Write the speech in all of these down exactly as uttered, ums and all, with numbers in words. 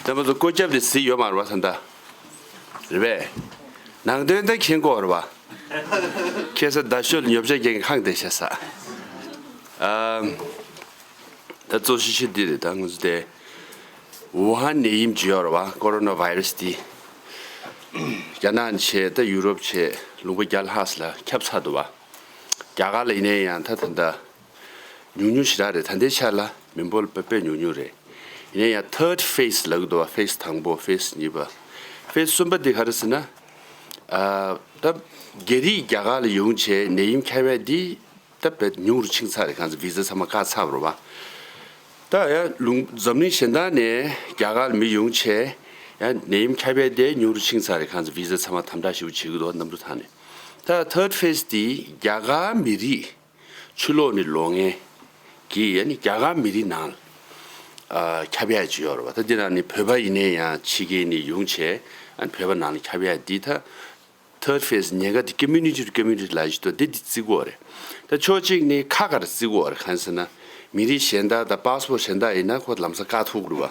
ད་མ་ཚོ་བཀོད་ཁྱབ་དེ་གཟིགས་ཡོད་མ་རེད་བ། ད་ད་རེད་པས། ནང་དོན་ད་མཁྱེན་གྱི་ཡོད་རེད་བ། ཁ་སང་རྡ་ཤོད་ཉོ་ཆ་རྒྱག་མཁན་ཁེངས་བསྡད་ཤག་ས། ཨ། ད་གཙོ་ཆེ་ཤོས་འདི་རེད། ད་ང་ཚོ་དེ་ཝུ་ཧན་ནད་ཡམས་ཅིག་ཡོད་རེད་བ། ཀོ་རོ་ན་བྷའི་རེ་སི་འདི། རྒྱ་ནག་བྱས། ད་ཡུ་རོབ་བྱས། ལུང་པ་བརྒྱ་ལྷག་ཙམ་ལ་ཁྱབ་ཚར་འདུག་བ། རྒྱ་གར་ལ་ཡིན་ན་ཡང་ད་ད་ད་ཉུང་ཉུང་ཞེ་དྲག་རེད། ད་ལྟའི་ཆར་ལ་མི་འབོར་དཔེ་དཔེ་ཉུང་ཉུང་རེད། ཡིན་ན་ཡང་ཐར་ཌི་ཕེ་སི་ལབ་ཀྱི་འདུག་བ། ཕེ་སི་དང་པོ། ཕེ་སི་གཉིས་པ། ཕེ་སི་གསུམ་པ་འདི་ག་རེ་ཟེར་ན། ཨ། ད་རྒྱ་རིགས་རྒྱ་གར་ལ་ཡོང་བྱས་ནད་ཡམས་ཁྱབ་ཡ་འདི་ད་དཔེ་ཉུང་རུ་ཕྱིན་ཚར་རེད། གང་ཚེ་བི་ཟ་ཚང་མ་བཀག་ཚར་བ་རེད་བ། ད་ཡང་ལུང་འཛམ་གླིང་གཞན་དག་ནས་རྒྱ་གར་ལ་མི་ཡོང་བྱས་ཡང་ནད་ཡམས་ཁྱབ་ཡ་དེ་ཉུང་རུ་ཕྱིན་ཚར་རེད། གང་ཚེ་བི་ཟ་ཚང་མ་དམ་དྲག་ཞེ་པོ་བྱེད་ཀྱི་འདུག་གནམ་གྲུ་ཐང་ནས། ད་ཐར་ཌི་ཕེ་སི་འདི་རྒྱ་གར་མི་རིགས་ཕྱི་ལོགས་ནས་ལོག་མཁན་གྱི་ཡ་ནི་རྒྱ་གར་མི་རིགས་ནང་ལ་ཨ་ཁྱབ་ཡ་ཅིག་ཡོད་རེད་བ། ད་འདི་ནང་ནས་བོད་པ་ཡིན་ནའི་ཡང་ཕྱི་རྒྱལ་ནས་ཡོང་བྱས་ཨ་ནི་བོད་པ་ནང་ལ་ཁྱབ་ཡ་འདི་ད། ཐར་ཌི་ཕེ་སི་ཉེན་ཁ་དེ་ཀོ་མུ་ནི་ཊི་ཊུ་ཀོ་མུ་ནི་ཊི་ལབ་ཀྱི་འདུག་འདི་འདི་བརྩི་གི་ཡོད་རེད། ད་ཕྱོགས་གཅིག་ནས་ཁ་ཁར་བརྩི་གི་ཡོད་རེད། གང་ཟེར་ན་མི་རིགས་གཞན་དག་དང་པ་སི་པོར་གཞན་དག་ཡིན་ན་ཁོ་ལམ་སང་བཀག་ཐུབ་ཀྱི་རེད་བ།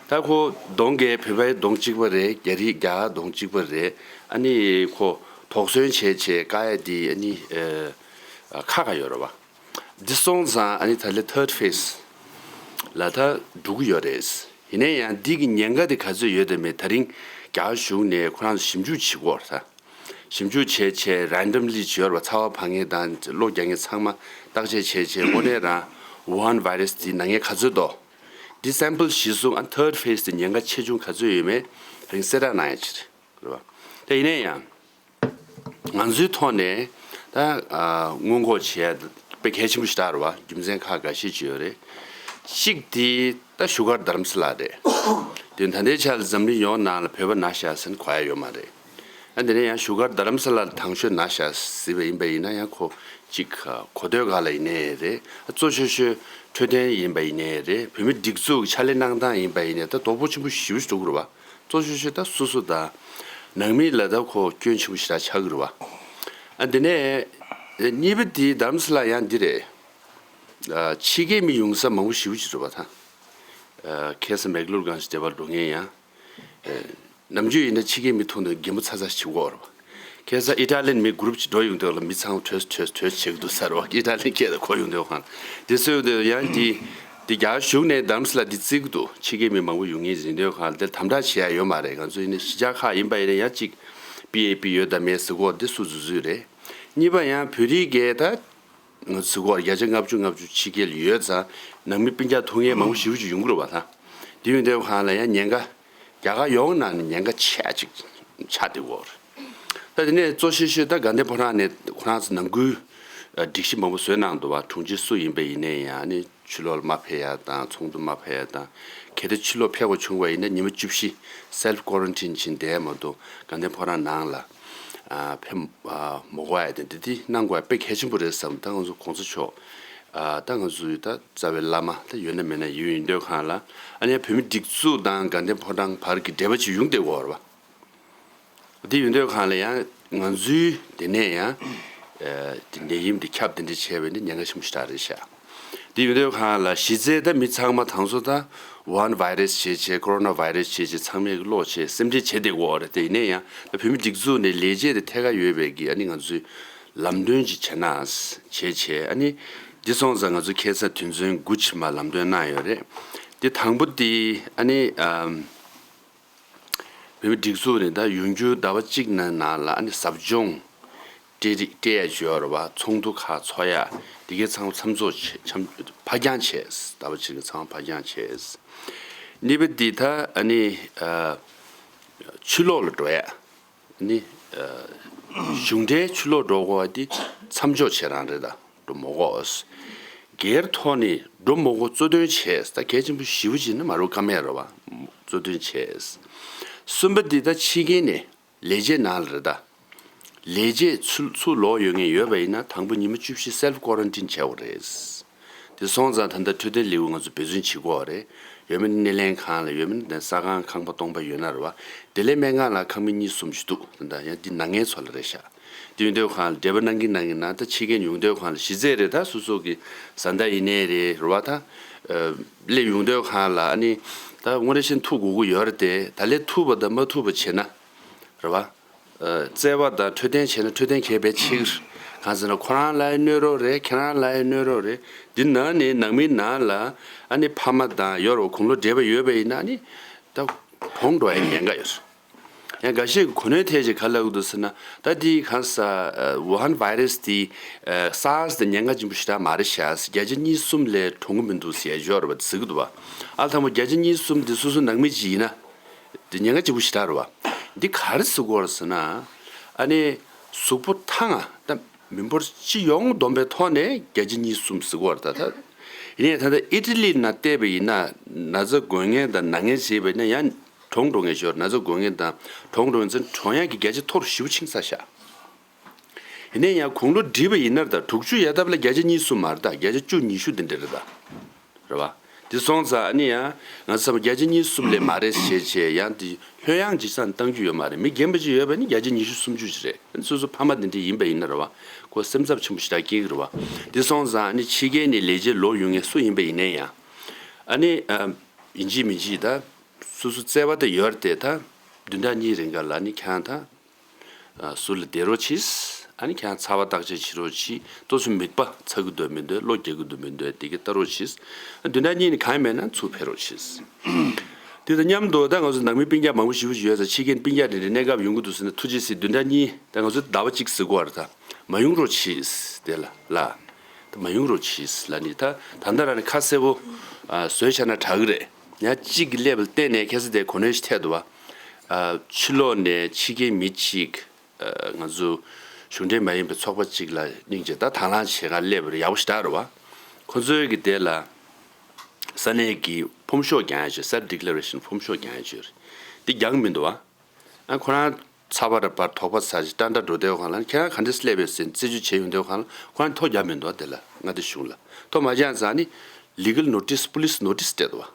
ད་ཁོ་གདོང་གི་བོད་པའི་གདོང་གཅིག་པ་རེད། རྒྱ་རིགས་རྒྱ་གར་གདོང་གཅིག་པ་རེད། ཨ་ནི་ཁོ་དོགས་ཟོན་བྱས་བྱས་བཀག་ཡ་འདི་ཨ་ནི་ཨ་ཁ་ཁ་ཡོད་རེད་བ། འདི་སོང་ཙང་ཨ་ནི་ད་ལྟ་ཐར་ཌི་ཕེ་སི་ལ་ད་འགྲོ་གི་ཡོད་རེད། ཡིན་ན་ཡང་འདི་གི་ཉེན་ཁ་དེ་ག་ཚོད་ཡོད་དམ་མེད་ད་རིང་རྒྱ་གར་གཞུང་ནས་ཁོ་རང་ཚོ་ཞིབ་འཇུག་བྱེད་ཀྱི་ཡོད་རེད་ད། ཞིབ་འཇུག་བྱས་བྱས་རན་ཌམ་ལི་བྱས་ཡོད་རེད་བ། ཚ་བ་འབར་མཁན་དང་གློ་རྒྱག་མཁན་ཚང་མ་བརྟག་དཔྱད་བྱས་བྱས་དངོས་གནས་རང་ཝུ་ཧན་བྷའི་རེ་སི་དེ་ན་མཁན་ག་ཚོད་འདུག་འདི་སེམ་པལ་གཞིར་བཟུང་ཨ་ཐར་ཌི་ཕེ་སི་དེ་ཉེན་ཁ་ཆེ་ཆུང་ག་ཚོད་ཡོད་མེད་ད་རིང་གསལ་བསྒྲགས་གནང་ཡ་ཅིག་རེད་བ། ད་ཡིན་ན་ཡང་། ང་ཚོའི་ཐོག་ནས་ད་ཨ་སྔོན་འགོག་བྱེད་ཡ་དཔེ་གལ་ཆེན་པོ་ཞིག་རེད་བ། རྒྱུ་མཚན་ཁག་འགའ་ཤས་ཅིག་ཡོད་རེད། གཅིག་དེ་ད་བཞུགས་སྒར་རྡ་རམ་ས་ལ་རེད། དེ་ད་ལྟའི་ཆར་འཛམ་གླིང་ཡོངས་ནང་ལ་བོད་པ་ན་ཤག་ཟེར་ན་གོ་ཡ་ཡོད་མ་རེད། ཨ་དེ་ནས་ཡང་བཞུགས་སྒར་རྡ་རམ་ས་ལ་དང་ཤོས་ན་ཤག་ཟེར་བ་ཡིན་པ་ཡིན་ན་ཡང་ཁོ་གཅིག་གོ་ཐོས་སྒང་ལ་ཡིན་ནའི་རེད། གཙོ་ཆེ་ཤོས་འཕྲོད་བསྟེན་ཡིན་པ་ཡིན་ནའི་རེད། བོད་མི་སྒྲིག་འཛུགས་ཀྱི་ཕྱག་ལས་གནང་སྟངས་ཡིན་པ་ཡིན་ནའི་ད་དོ་ཕོག་ཆེན་པོ་ཞེ་པོ་ཞིག་འགྲོ་གི་རེད་བ། གཙོ་ཆེ་ཤོས་ད་སོ་སོ་དང་ནང་མི་ལ་ད་ཁོ་སྐྱོན་ཆེན་པོ་ཞེ་དྲག་ཆགས་ཀྱི་རེད་བ། ཨ་དེ་ནས་གཉིས་པ་དེ་རྡ་རམ་ས་ལ་ཡང་འདི་རེད། ཨ་ཕྱི་རྒྱལ་མི་ཡོང་ས་མང་པོ་ཞེ་པོ་ཅིག་རེད་བ་ད། ཨ་ཁ་སང་མེག་ལོར་སྒང་ཞིག་བསྡད་པར་འགྲོ་མཁན་ཡང་། ཨ་ནམ་རྒྱུན་ཡིན་ན་ཕྱི་རྒྱལ་མི་མཐོང་དུས་རྒན་པོ་ཚ་ཚ་ཞིག་གོ་རེད་བ། ཁ་སང་ཨི་ཊ་ལི་ཡན་མི་གུ་རུབ་ཅིག་འགྲོ་ཡོང་དུས་ལ་མི་ཚང་བྲོས་བྲོས་བྲོས་བྱེད་ཀྱི་འདུག་ཟེར་བ། ཨི་ཊ་ལི་ཡན་སྐད་དུ་གོ་ཡོང་དུས་གང་དེ་སོ་ཡོང་དུས་ཡང་དེ་དེ་རྒྱ་གཞུང་ནས་རྡ་རམ་ས་ལ་དེ་བརྩི་གི་འདུག་ཕྱི་རྒྱལ་མི་མང་པོ་ཡོང་ངེས་ཡིན་དུས་གང་དེ་དམ་དྲག་བྱེད་ཡ་ཡོད་མ་རེད། ང་ཚོ་ཡིན་ན་གཞིས་ཆགས་ཁག་ཡིན་པ་ཡིན་ན་ཡང་གཅིག་པི་ཨེ་པི་ཡོད་དམ་མེད་ཟེར་གོ་དེ་སུ་ཟུ་ཟུ་རེད། གཉིས་པ་ཡང་བོད་རིགས་སྐད་ད། ང་ཚོ་གོ་བརྒྱ་ཆ་ལྔ་བཅུ་ལྔ་བཅུ་ཕྱི་རྒྱལ་ཡོད་ཙང་ནང་མི་སྤུན་ཀྱག་ཐུག་མཁན་མང་པོ་ཞེ་པོ་ཅིག་ཡོང་གི་རེད་བ་ད། དེ་ཡོང་དུས་གང་ལ་ཡང་ཉེན་ཁ་རྒྱ་གར་ཡོངས་ནང་ནས་ཉེན་ཁ་ཆེ་ཅིག་ཆགས་བསྡད་ཡོད་རེད། ད་དེ་ནས་གཙོ་ཆེ་ཤོས་ད་དགའ་ལྡན་ཕོ་བྲང་ནས་ཁོ་རང་ཚོ་ནང་ཁུལ་སྒྲིག་གཞི་མང་པོ་བཟོས་གནང་འདུག་བ། དྲུང་ཆེ་སུ་ཡིན་པ་ཡིན་ནའི་ཡང་ནི་ཕྱི་ལོགས་ལ་མ་ཕེབས་ཡ་དང་ཚོགས་འདུ་མ་ཕེབས་ཡ་དང་། གལ་ཏེ་ཕྱི་ལོགས་ཕེབས་དགོས་བྱུང་བ་ཡིན་ན་ཉི་མ་བཅུ་བཞི་སེལ་ཕི་ཀོ་རན་ཊིན་བྱས་བསྡད་མ་གཏོགས་དགའ་ལྡན་ཕོ་བྲང་ནང་ལ་ཨ་ཕེབས་ཨ་མ་དགོས་ཡ་དེ་འདི་དེ་གནང་དགོས་ཡ་དཔེ་གལ་ཆེན་པོ་རེད་བསམ། ད་ང་ཚོ་གོང་ས་མཆོག་ཨ་ད་ང་ཚོའི་ད་རྩ་བའི་བླ་མ་ད་ཡོད་ན་མེད་ན་ཡོད་ཡིན་དུས་གང་ལ་ཨ་ནི་བོད་མི་སྒྲིག་འཛུགས་དང་དགའ་ལྡན་ཕོ་བྲང་བར་གྱི་འབྲེལ་བ་ཅིག་ཡོང་བསྡད་ཡོད་རེད་བ། དེ་ཡིན་དུས་གང་ལ་ཡང་ང་ཚོའི་དེ་ནས་ཡང་ཨ་དེ་ནད་ཡམས་དེ་ཁྱབ་དེ་འདྲ་བྱས་པ་ནི་ཉེན་ཁ་ཆེན་པོ་ཞེ་དྲག་རེད་ཤག་དེ་ཡིན་དུས་གང་ལ་གཞི་རྩའི་ད་མི་ཚང་མ་དང་ཚོ་ད་ཝུ་ཧན་བྷའི་རེ་སི་བྱས་བྱས་ཀོ་རོ་ན་བྷའི་རེ་སི་བྱས་བྱས་ཚང་མས་ཀློག་བྱས་སེམས་ཁྲལ་བྱས་བསྡད་ཡོད་རེད། དེ་ཡིན་ན་ཡང་ད་བོད་མི་སྒྲིག་འཛུགས་ནས་ལས་བྱེད་དེ་ཐད་ཀར་ཡོད་པའི་གི་ཨ་ནི་ང་ཚོའི་ལམ་སྟོན་ཅིག་བྱས་ན་བྱས་བྱས་ཨ་ནི་འདི་སོང་ཙང་ང་ཚོ་ཁ་སང་དོན་ཚན་དགུ་ཕྱི་མ་ལམ་སྟོན་གནང་ཡོད་རེད། དེ་དང་པོ་དེ་ཨ་ནི་ཨམ། བོད་མི་སྒྲིག་འཛུགས་ནས་ད་ཡོང་རྒྱུ་ཟླ་བ་གཅིག་ནང་ནང་ལ་ཨ་ནི་ཟབ་སྦྱོང་སྤྲད་རིགས་སྤྲད་ཡ་ཅིག་ཡོད་རེད་བ། ཚོགས་འདུ་ཁག་ཚོགས་ཡ་དེ་གའི་ཚང་མ་མཚམས་འཇོག་བྱས་མཚམས་ཕར་འགྱངས་བྱས། ཟླ་བ་གཅིག་ནང་ཚང་མ་ཕར་འགྱངས་བྱས། གཉིས་པ་འདི་ད་ཨ་ནི་ཨ་ཕྱི་ལོགས་ལ་འགྲོ་ཡ་ཨ་ནི་ཨ་གཞུང་འབྲེལ་ཕྱི་ལོགས་འགྲོ་དགོས་པ་འདི་མཚམས་འཇོག་བྱེད་རང་རེད་ད། འགྲོ་མི་དགོས། སྒེར་ཐོག་ནས་འགྲོ་མི་དགོས་གཙོ་འདོན་བྱས། ད་གལ་ཆེན་པོ་ཞེ་པོ་ཅིག་ནི་མ་རུ་ཀ་མེད་རེད་བ། གཙོ་འདོན་བྱས། གསུམ་པ་འདི་ད་ཕྱི་རྒྱལ་ནས་ལས་བྱེད་ནང་ལ་རེད་ད། ལས་བྱེད་ཚུར་ཚུར་ལོག་ཡོང་མཁན་ཡོད་པ་ཡིན་ན་དང་པོ་ཉི་མ་བཅུ་བཞི་སེལ་ཕི་ཀོ་རན་ཊིན་བྱེད་དགོས་རེད། དེ་སོང་ཙང་ད་ལྟ་འཕྲོད་བསྟེན་ལེའུ་ང་ཚོ་འབད་བརྩོན་བྱེད་དགོས་རེད། ཡོད་མེད་སྣེ་ལེན་ཁང་ལ་ཡོད་མེད་ད་ས་ཁང་ཁང་པ་སྟོང་པ་ཡོད་ན་རེད་བ། དེ་ལས་སྨན་ཁང་ལ་ཁང་མིག་གཉིས་གསུམ་ཞིག་འདུག་ད་ལྟ་ཡང་འདི་ནང་ངའི་ཚོ་ལ་རེད་ཤག་དེ་ཡོང་དུས་གང་ལ་འབྲེལ་བ་གནང་གིན་གནང་གིན་ན་ད་ཕྱི་རྒྱལ་ཡོང་དུས་གང་ལ་གཞི་རྩའི་རེད། ད་སོ་སོ་གི་བཟའ་ཟླ་ཡིན་ནའི་རེད་རེད་བ། ད་སླེབས་ཡོང་དུས་གང་ལ་ཨ་ནི་ ད་དངོས་གནས་བཤད་ན་ཐུག་དགོས་ཀྱི་ཡོད་རེད་དེ། ད་ལས་ཐུབ་པ་དང་མ་ཐུབ་པ་བྱེད་ན་རེད་བ། ཨ་བཙལ་བ་དང་འཕྲོད་བསྟེན་བྱས་ན་འཕྲོད་བསྟེན་གལ་བས་ཆེ་གི་རེད། གང་ཟེར་ན་ཁོ་རང་ལ་ཡང་གནོད་རོགས་རེད། ཁྱེད་རང་ལ་ཡང་གནོད་རོགས་རེད། འདི་ནང་ནས་ནང་མི་ནང་ལ་ཨ་ནི་ཕ་མ་དང་ཡོད་རེད་བ། དགུང་ལོ་བགྲེས་པ་ཡོད་པ་ཡིན་ན་ཨ་ནི་ད་གྲོངས་འགྲོ་ཡ་ཉེན་ཁ་ཡོད་རེད། ཡང་འགའ་ཤས་ཀྱིས་གོ་གནོན་ཐེབས་བྱས་ག་རེ་ལབ་ཀྱི་འདུག་ཟེར་ན། ད་འདི་གང་ཟེར། ཝུ་ཧན་བྷའི་རེ་སི་འདི་སཱར་སི་དང་ཉེན་ཁ་ཆེན་པོ་ཞེ་དྲག་མ་རེད་ཤག། བརྒྱ་ཆ་གཉིས་གསུམ་ལས་གྲོངས་ཀྱི་མི་འདུག་ཟེར་ཡ་ཅིག་ཡོད་རེད་བ། ཟེར་གྱི་འདུག་བ། ཨ་ལ་དང་པོ་བརྒྱ་ཆ་གཉིས་གསུམ་འདི་སོ་སོ་ནང་མི་གཅིག་ཡིན་ན་འདི་ཉེན་ཁ་ཆེན་པོ་ཞེ་དྲག་རེད་བ། འདི་ག་རེ་ཟེར་དགོས་རེད་ཟེར་ན། ཨ་ནི་གཟུགས་པོ་ཐང་ང་ད་མི་འབོར་སྤྱི་ཡོངས་བསྡོམས་པའི་ཐོག་ནས་བརྒྱ་ཆ་གཉིས་གསུམ་ཟེར་གྱི་ཡོད་རེད། ད་ད་ཡིན་ནའི་ད་ལྟ་ཨི་ཊ་ལི་ནང་བལྟས་པ་ཡིན་ན་ན་ཚ་འགོས་མཁན་དང་ན་མཁན་བྱས་པ་ཡིན་ན་ཡང་གྲོངས་འགྲོ་མཁན་ཞིག་ཡོད་རེད། ན་ཚ་འགོས་མཁན་དང་གྲོངས་འགྲོ་མཁན་ཚོ་གྲོངས་ཡག་གི་བརྒྱ་ཆ་མཐོ་རུ་ཞེ་པོ་ཕྱིན་ཚར་ཤག། ཡིན་ནའི་ཡང་དགུང་ལོ་བགྲེས་པ་ཡིན་ན་རེད། ད་དྲུག་ཅུ་ཡར་ལྟ་བུ་ལ་བརྒྱ་ཆ་གཉིས་གསུམ་མ་རེད། ད་བརྒྱ་ཆ་བཅུ་ཉི་ཤུ་དེ་འདྲ་རེད། ད་རེད་བ། དེ་སོང་ཙང་ཨ་ནི་ཡང་ང་ཚོ་བརྒྱ་ཆ་གཉིས་གསུམ་ལས་མ་རེད་ཞེས་བྱས་ཡང་དེ་ལྷོད་ཡངས་ཅིག་བསམ་བཏང་རྒྱུ་ཡོད་མ་རེད། མི་རྒན་པ་ཅིག་ཡོད་པ་ནི་བརྒྱ་ཆ་ཉི་ཤུ་སུམ་ཅུ་ཅིག་རེད། སོ་སོ་ཕ་མ་དེ་འདྲ་ཡིན་པ་ཡིན་ན་རེད་བ། ཁོ་སེམས་འཚབ་ཆེན་པོ་ཞེ་དྲག་སྐྱེ་གི་རེད་བ། དེ་སོང་ཙང་ཨ་ནི་ཕྱི་རྒྱལ་ནས་ལས་བྱེད་ལོག་ཡོང་མཁན་སུ་ཡིན་པ་ཡིན་ནའི་ཡང་། ཨ་ནི་ཨ་ཡིན་གཅིག་མིན་གཅིག་ད་སོ་སོ་བཙལ་བ་དེ་ཡོད་རེད་དེ། ད་བདུན་ཕྲག་གཉིས་རིང་ག་ལ་ནི་ཁྱེད་རང་ད། ཟུར་ལ་བསྡད་རོགས་གྱིས། ཨ་ནི་ཁྱེད་རང་ཚ་བ་བརྟག་དཔྱད་བྱེད་རོགས་གྱིས། ཏོག་ཙམ་མིད་པ་ཚ་གི་འདུག་མི་འདུག་བློ་རྒྱག་གི་འདུག་མི་འདུག་དེ་ག་ལྟ་རོགས་གྱིས། བདུན་ཕྲག་གཉིས་ནི་གང་ཡང་མེད་ན་ཚུར་ཕེབས་རོགས་གྱིས། དེ་དང་མཉམ་དུ་ད་ང་ཚོ་ནང་མི་སྤུན་ཀྱག་མང་པོ་ཞེ་པོ་ཅིག་ཡོད་ཙང་། ཕྱི་རྒྱལ་སྤུན་ཀྱག་དེ་འདྲ་གནས་སྐབས་ཡོང་གི་འདུག་ཟེར་ན་ཐུགས་རྗེ་གཟིགས། བདུན་ཕྲག་གཉིས་ད་ང་ཚོ་ཟླ་བ་གཅིག་ཟེར་གོ་བ་རེད། ད་མ་ཡོང་རོགས་གྱིས། དེ་ལ་ལ་ད་མ་ཡོང་རོགས་གྱིས་ལ་ནི་ད་ད་ལྟ་རང་ནི་ཁ་གསལ་པོ་བཟོས་བཞག་ན་དྲག་གི་རེད། ཡང་གཅིག་གིས་སླེབས་པ་ལ་བརྟེན་ནས་ཁ་སང་དེ་གོ་གནོན་ཞིག་ཐེབས་འདུག་བ། ཕྱི་ལོགས་ནས་ཕྱི་རྒྱལ་མི་གཅིག་ང་ཚོ་གཞུང་འབྲེལ་མ་ཡིན་པའི་ཚོགས་པ་གཅིག་ལ་སྙིང་རྗེ་ད་དང་བླངས་བྱེད་གར་སླེབས་པ་རེད། ཡག་པོ་ཞེ་དྲག་རེད་བ། ཁོ་ཚོའི་གི་དེ་ལ་ས་གནས་ཀྱི་ཕོམ་ཤོག་རྒྱག་ཡ་ཅིག། Self Declaration ཕོམ་ཤོག་རྒྱག་ཡ་ཅིག་ཡོད་རེད། འདི་རྒྱག་མི་འདུག་བ། ཨ་ཁོ་རང་ཚ་བ་ར་བར་དོགས་པ་ཟ་ཅིག་ཏན་ཏན་འགྲོ་བསྡད་ཡོད་གང་ལ། ཁྱེད་རང་ག་འདྲས་སླེབས་ཡོད་ཟེར་རྩད་གཅོད་བྱས་ཡོང་བསྡད་ཡོད་གང་ལ། ཁོ་རང་ཐོ་རྒྱག་མི་འདུག་བ། དེ་ལ་མངའ་སྡེ་གཞུང་ལ་ཐོ་མ་རྒྱག་ཙང་ནི་legal notice police notice སྤྲད་འདུག་བ།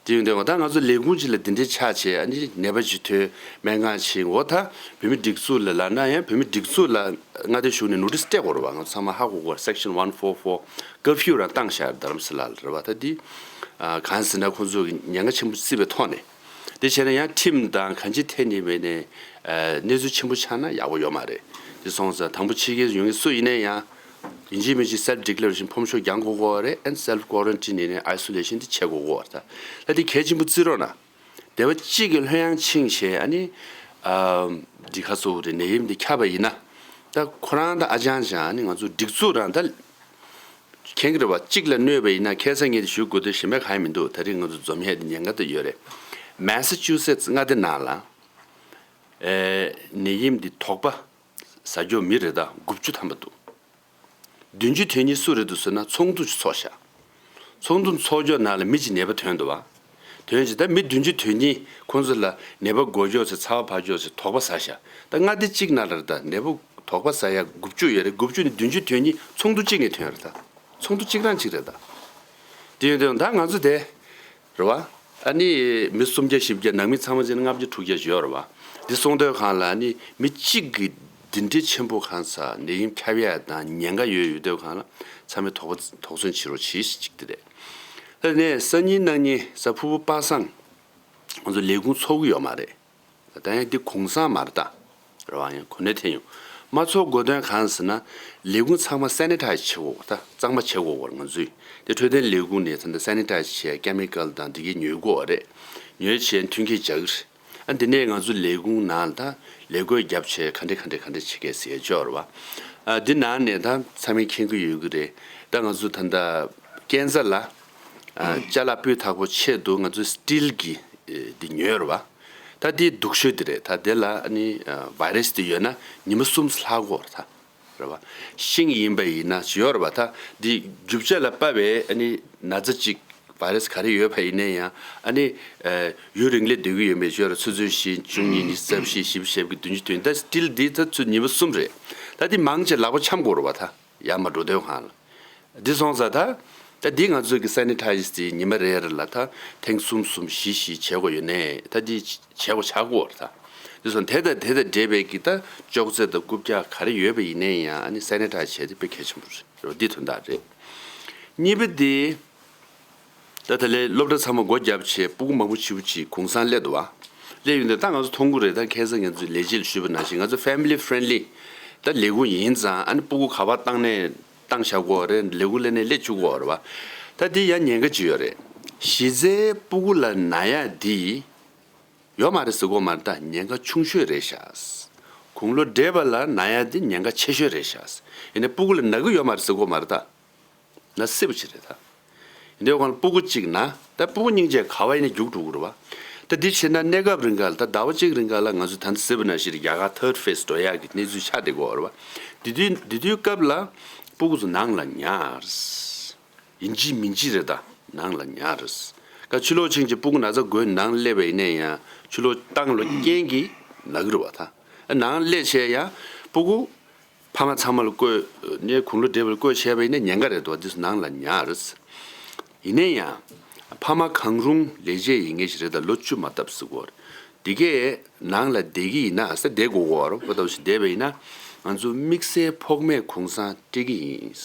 དེ་ཡོང་དུས་ད་ང་ཚོ་ལས་ཁུངས་གཅིག་ལ་འདི་འདྲའི་ཆགས་བྱས། ཨ་ནི་ནད་པ་ཅིག་ཐོན་སྨན་ཁང་ཕྱིན། འོ་ད་བོད་མི་སྒྲིག་འཛུགས་ལ་ལབ་ན་ཡང་བོད་མི་སྒྲིག་འཛུགས་ལ་མངའ་སྡེ་གཞུང་ནས་ནོ་ཊིས་སྤྲད་དགོས་རེད་བ། ང་ཚོ་ཚང་མ་ཧ་གོ་གོ། Section one four four curfew རང་བཏང་བཞག་རྡ་རམ་ས་ལ་ལ་རེད་བ། ད་འདི་གང་ཟེར་ན་ཁོང་ཚོ་གི་ཉེན་ཁ་ཆེན་པོ་བརྩི་བའི་ཐོག་ནས། དེ་བྱས་ན་ཡང་ཁྲིམས་དང་གང་ཅིའི་ཐད་ནས་བས་ནས་གནས་ཚུལ་ཆེན་པོ་ཆགས་ན་ཡག་པོ་ཡོད་མ་རེད། དེ་སོང་ཙང་དང་པོ་ཕྱི་རྒྱལ་ཡོང་མཁན་སུ་ཡིན་ན་ཡང་། ཡིན་གཅིག་མིན་གཅིག་self declaration ཕོམ་ཤོག་རྒྱག་དགོས་ཀྱི་རེད། and self quarantine ཡིན་ནའི་isolation དེ་བྱེད་དགོས་ཀྱི་རེད། ད་ལྟ་གལ་ཆེན་པོ་བརྩི་རོགས་གནང་། སྡེ་བ་གཅིག་གི་ལྷོད་ཡངས་ཕྱིན་བྱས། ཨ་ནི་ཨ་འདི་ཁ་སོ་རེ་ནད་ཡམས་འདི་ཁྱབ་པ་ཡིན་ན། ད་ཁོ་རང་ད་ཨ་ཅང་ཅང་ཨ་ནི་ང་ཚོ་སྒྲིག་འཛུགས་རང་ད་མཁྱེན་གྱི་རེད་བ། གཅིག་ལ་གནོད་པ་ཡིན་ན་ཁ་སང་ངས་དེ་ཞུ་དགོས་དོན་གཞན་པ་གང་ཡང་མི་འདུག། ད་རེས་ང་ཚོ་འཛོམས་ཡས་དེ་ཉེན་ཁ་ད་ཡོད་རེད། མེ་ས་ཅུ་སེ་ཊི་མངའ་སྡེ་ནང་ལ་ཨེ་ནད་ཡམས་འདི་དོགས་པ་ཟ་རྒྱུ་མི་རེ་ད་དགུ་བཅུ་ཐམ་པ་འདུག། བདུན་ཅུ་དོན་གཉིས་སུ་རེད་འདུག་ཟེར་ན་ཚོགས་འདུ་ཚོགས་ཤག། ཚོགས་འདུ་ཚོགས་ཀྱོག་ནང་ལ་མི་གཅིག་ནད་པ་ཐོན་འདུག་བ། ཐོན་ཅིག་ད་མི་བདུན་ཅུ་དོན་གཉིས་ཁོང་ཚོ་ལ་ནད་པ་འགོས་ཀྱོག་ཟེར་ཚ་བ་འཕར་ཀྱོག་ཟེར་དོགས་པ་ཟ་ཤག། ད་མངའ་སྡེ་གཅིག་ནང་ལ་རེད་ད་ནད་པ་དོགས་པ་ཟ་ཡ་དགུ་བཅུ་ཡོད་རེད། དགུ་བཅུ་ནི་བདུན་ཅུ་དོན་གཉིས་ཚོགས་འདུ་གཅིག་ནས་ཐོན་རེད་ད། ཚོགས་འདུ་གཅིག་རང་གཅིག་རེད་ད། དེ་ཡོད་དུས་ད་ང་ཚོ་དེ། རེད་བ། ཨ་ནི་མི་སུམ་བརྒྱ་བཞི་བརྒྱ་ནང་མི་ཚང་མ་བྱས་ན་ལྔ་བརྒྱ་དྲུག་བརྒྱ་ཞིག་ཡོད་རེད་བ། འདི་སོང་དུས་གང་ལ་ཨ་ནི་མི་གཅིག་གིས་འདི་འདྲའི་ཆེན་པོ་གང་ས་ནད་ཡམས་ཁྱབ་ཡ་དང་ཉེན་ཁ་ཡོད་ཡོད་དུས་གང་ལ་ཚང་མས་དོགས་པ་དོགས་ཟོན་བྱེད་རོགས་གྱིས་ཅིག་དེ་རེད། ད་ནས་སང་ཉིན་གནངས་ཉིན་གཟའ་ཕུར་བུ་པ་སངས་ང་ཚོ་ལས་ཁུངས་ཚོགས་ཀྱི་ཡོད་མ་རེད། ད་ཡང་འདི་གུང་སེང་མ་རེད་ད། རེད་བ། ཡང་གོ་གནས་ཐོན་ཡོང་། མ་ཚོགས་དགོས་དོན་གང་ཟེར་ན། ལས་ཁུངས་ཚང་མ་སེ་ནི་ཊའི་ཛི་བྱེད་དགོས་ད། གཙང་མ་བྱེད་དགོས་པར་ང་ཚོས། དེ་འཕྲོད་བསྟེན་ལས་ཁུངས་ནས་ད་ལྟ་སེ་ནི་ཊའི་ཛི་བྱས་ཀེ་མི་ཀལ་དང་དེ་གའི་ཉོ་དགོས་པ་རེད། ཉོས་བྱས་མཐུན་རྐྱེན་སྦྱར་གི་རེད། ཨ་འདི་ནས་ང་ཚོ་ལས་ཁུངས་ནང་ལ་ད་ལས་བགོས་བརྒྱབ་བྱས་ག་འདྲས་ག་འདྲས་ག་འདྲས་བྱེད་མཁན་ཟེར་ཡ་ཅིག་ཡོད་རེད་བ། ཨ་འདི་ནང་ནས་ད་ཚང་མས་མཁྱེན་གྱི་ཡོད་ཀྱི་རེད། ད་ང་ཚོ་ད་ལྟ་ཀན་ས་ལ་ཨ་ཅ་ལག་སྤུས་དག་པོ་ཆེད་དུ་ང་ཚོ་སི་ཊིལ་གྱི་ཨེ་འདི་ཉོས་རེད་བ། ད་དེ་སྡུག་ཤོས་དེ་རེད། ད་དེ་ལ་ཨ་ནི་ཨ་བྷའི་རེ་སི་དེ་ཡོད་ན་ཉི་མ་གསུམ་ལྷག་གོ་རེད་ད། རེད་བ། ཤིང་ཡིན་པ་ཡིན་ན་ཅི་ཡོད་རེད་བ། ད་དེ་རྒྱུ་ཆ་ལ་དཔག་པའི་ཨ་ནི་ན་ཚ་གཅིག་བྷའི་རེ་སི་ག་རེ་ཡོད་པ་ཡིན་ན་ཡང་ཨ་ནི་ཨ་ཡུན་རིང་ལས་སྡོད་ཀྱི་ཡོད་མེད་ཅི་ཡོད་རེད། ཆུ་ཚོད་བཞི། བཅུ་གཉིས། ཉི་ཤུ་རྩ་བཞི། བཞི་བཅུ་ཞེ་དགུ། བདུན་ཅུ་དོན། ད་སི་ཊིལ་འདི་ད་ཚུར་ཉི་མ་གསུམ་རེད། ད་དེ་མང་ཆེ་ལག་པ་འཆམ་དགོས་རེད་བ། ད་ཡར་མར་འགྲོ་དུས་གང་ལ། འདི་སོང་ཙང་ད། ད་འདི་ང་ཚོ་གི་སེ་ནི་ཊའི་ཛི་དེ་ཉི་མ་རེ་རེ་ལ་ད་ཐེངས་གསུམ་གསུམ་བཞི་བཞི་བྱེད་དགོས་ཡོད་ནས། ད་འདི་བྱེད་དགོས་ཆགས་ཀྱི་ཡོད་རེད་ད། འདི་སོང་དེ་དང་དེ་དང་འབྲེལ་བའི་གི་ད་ཅོག་ཙེ་དང་རྐུབ་བཀྱག་ག་རེ་ཡོད་པ་ཡིན་ནའི་ཡང་ཨ་ནི་སེ་ནི་ཊའི་ཛི་བྱས་དེ་དཔེ་གལ་ཆེན་པོ་རེད། འདི་དོན་དག་རེད། གཉིས་པ་དེ། ད་ད་ལས་སློབ་གྲྭ་ཚང་མ་སྒོ་བརྒྱབ་བྱས་སྤུ་གུ་མང་པོ་ཆེ་བོ་ཅིག་གུང་སེང་སླེབས་འདུག་བ། སླེབས་ཡོང་དུས་ད་ང་ཚོ་མཐོང་གི་རེད། ད་ཁ་སང་ང་ཚོས་ལས་བྱེད་ལ་ཞུས་པ་ནང་བཞིན་ང་ཚོ་family friendly ད་ལས་ཁུངས་ཡིན་ཙང་ཨ་ནི་སྤུ་གུ་ག་པར་བཏང་ནས་བཏང་བཞག་དགོས་རེད། ལས་ཁུངས་སླེབས་ནས་སླེབས་བཅུག་དགོས་རེད་བ། ད་འདི་ཡང་ཉེན་ཁ་ཅིག་ཡོད་རེད། གཞི་རྩའི་སྤུ་གུ་ལ་ན་ཡག་འདི་ཡོད་མ་རེད་ཟེར་གོ་མ་རེད། ད་ཉེན་ཁ་ཆུང་ཤོས་རེད་ཤག་དགུང་ལོ་བགྲེས་པ་ལ་ན་ཡག་འདི་ཉེན་ཁ་ཆེ་ཤོས་རེད་ཤག་ཡིན་ནའི་སྤུ་གུ་ལ་ན་གི་ཡོད་མ་རེད་ཟེར་གོ་མ་རེད་ད། ན་སྲིད་པ་ཅིག་རེད་ད། ཡིན་དུས་ཁོང་ལ་སྤུ་གུ་གཅིག་ན་ད་སྤུ་གུ་སྙིང་རྗེ་ག་བ་ཡིན་ན་རྒྱུགས་འགྲོ་གི་རེད་བ། ད་འདི་བྱས་ན་གནས་སྐབས་རིང་ག་ལ་ད་ཟླ་བ་གཅིག་རིང་ག་ལ་ང་ཚོ་ད་ལྟ་ཟེར་བ་ནང་བཞིན་རྒྱལ་ཁ་third phase འགྲོ་ཡག་གི་གནས་ཚུལ་ཆགས་བསྡད་ཀྱི་ཡོད་རེད་བ། དེ་དུས་དེ་དུས་སྐབས་ལ་སྤུ་གུ་ཚོ་ནང་ལ་ཉར། ཡིན་གཅིག་མིན་གཅིག་རེད་ད། ནང་ལ་ཉར། ཀ་ཕྱི་ལོགས་ཕྱིན་ཅི་སྤུ་གུ་ན་ཚ་འགོས་ནང་སླེབས་པ་ཡིན་ན་ཡང་ཕྱི་ལོགས་བཏང་ལོ་རྐྱེན་གྱིས་ན་གི་རེད་བ་ད། ནང་སླེབས་བྱས་ཡང་སྤུ་གུ་ཕ་མ་ཚང་མ་ལ་བསྐོས་ནས་དགུང་ལོ་བགྲེས་པ་ལ་བསྐོས་བྱས་པ་ཡིན་ན་ཉེན་ཁ་རེད་དོ། འདི་ཚོ་ནང་ལ་ཉར། ཡིན་ན་ཡང་ཕ་མ་གང་རུང་ལས་བྱེད་ཡིན་མཁན་ཞིག་རེད་ད། ལོ་བཅུ་མ་བཏབ་ཟེར་གོ་རེད། འདི་གས་ནང་ལ་བསྡད་ཀྱི་ཡིན་ན་ཟེར་བསྡད་དགོས་གོ་རེད་པ། ལྟ་བུ་ཞིག་བསྡད་པ་ཡིན་ན་ང་ཚོ་དམིགས་བསལ་ཕོགས་མེད་གུང་སེང་སྤྲད་ཀྱི་ཡིན།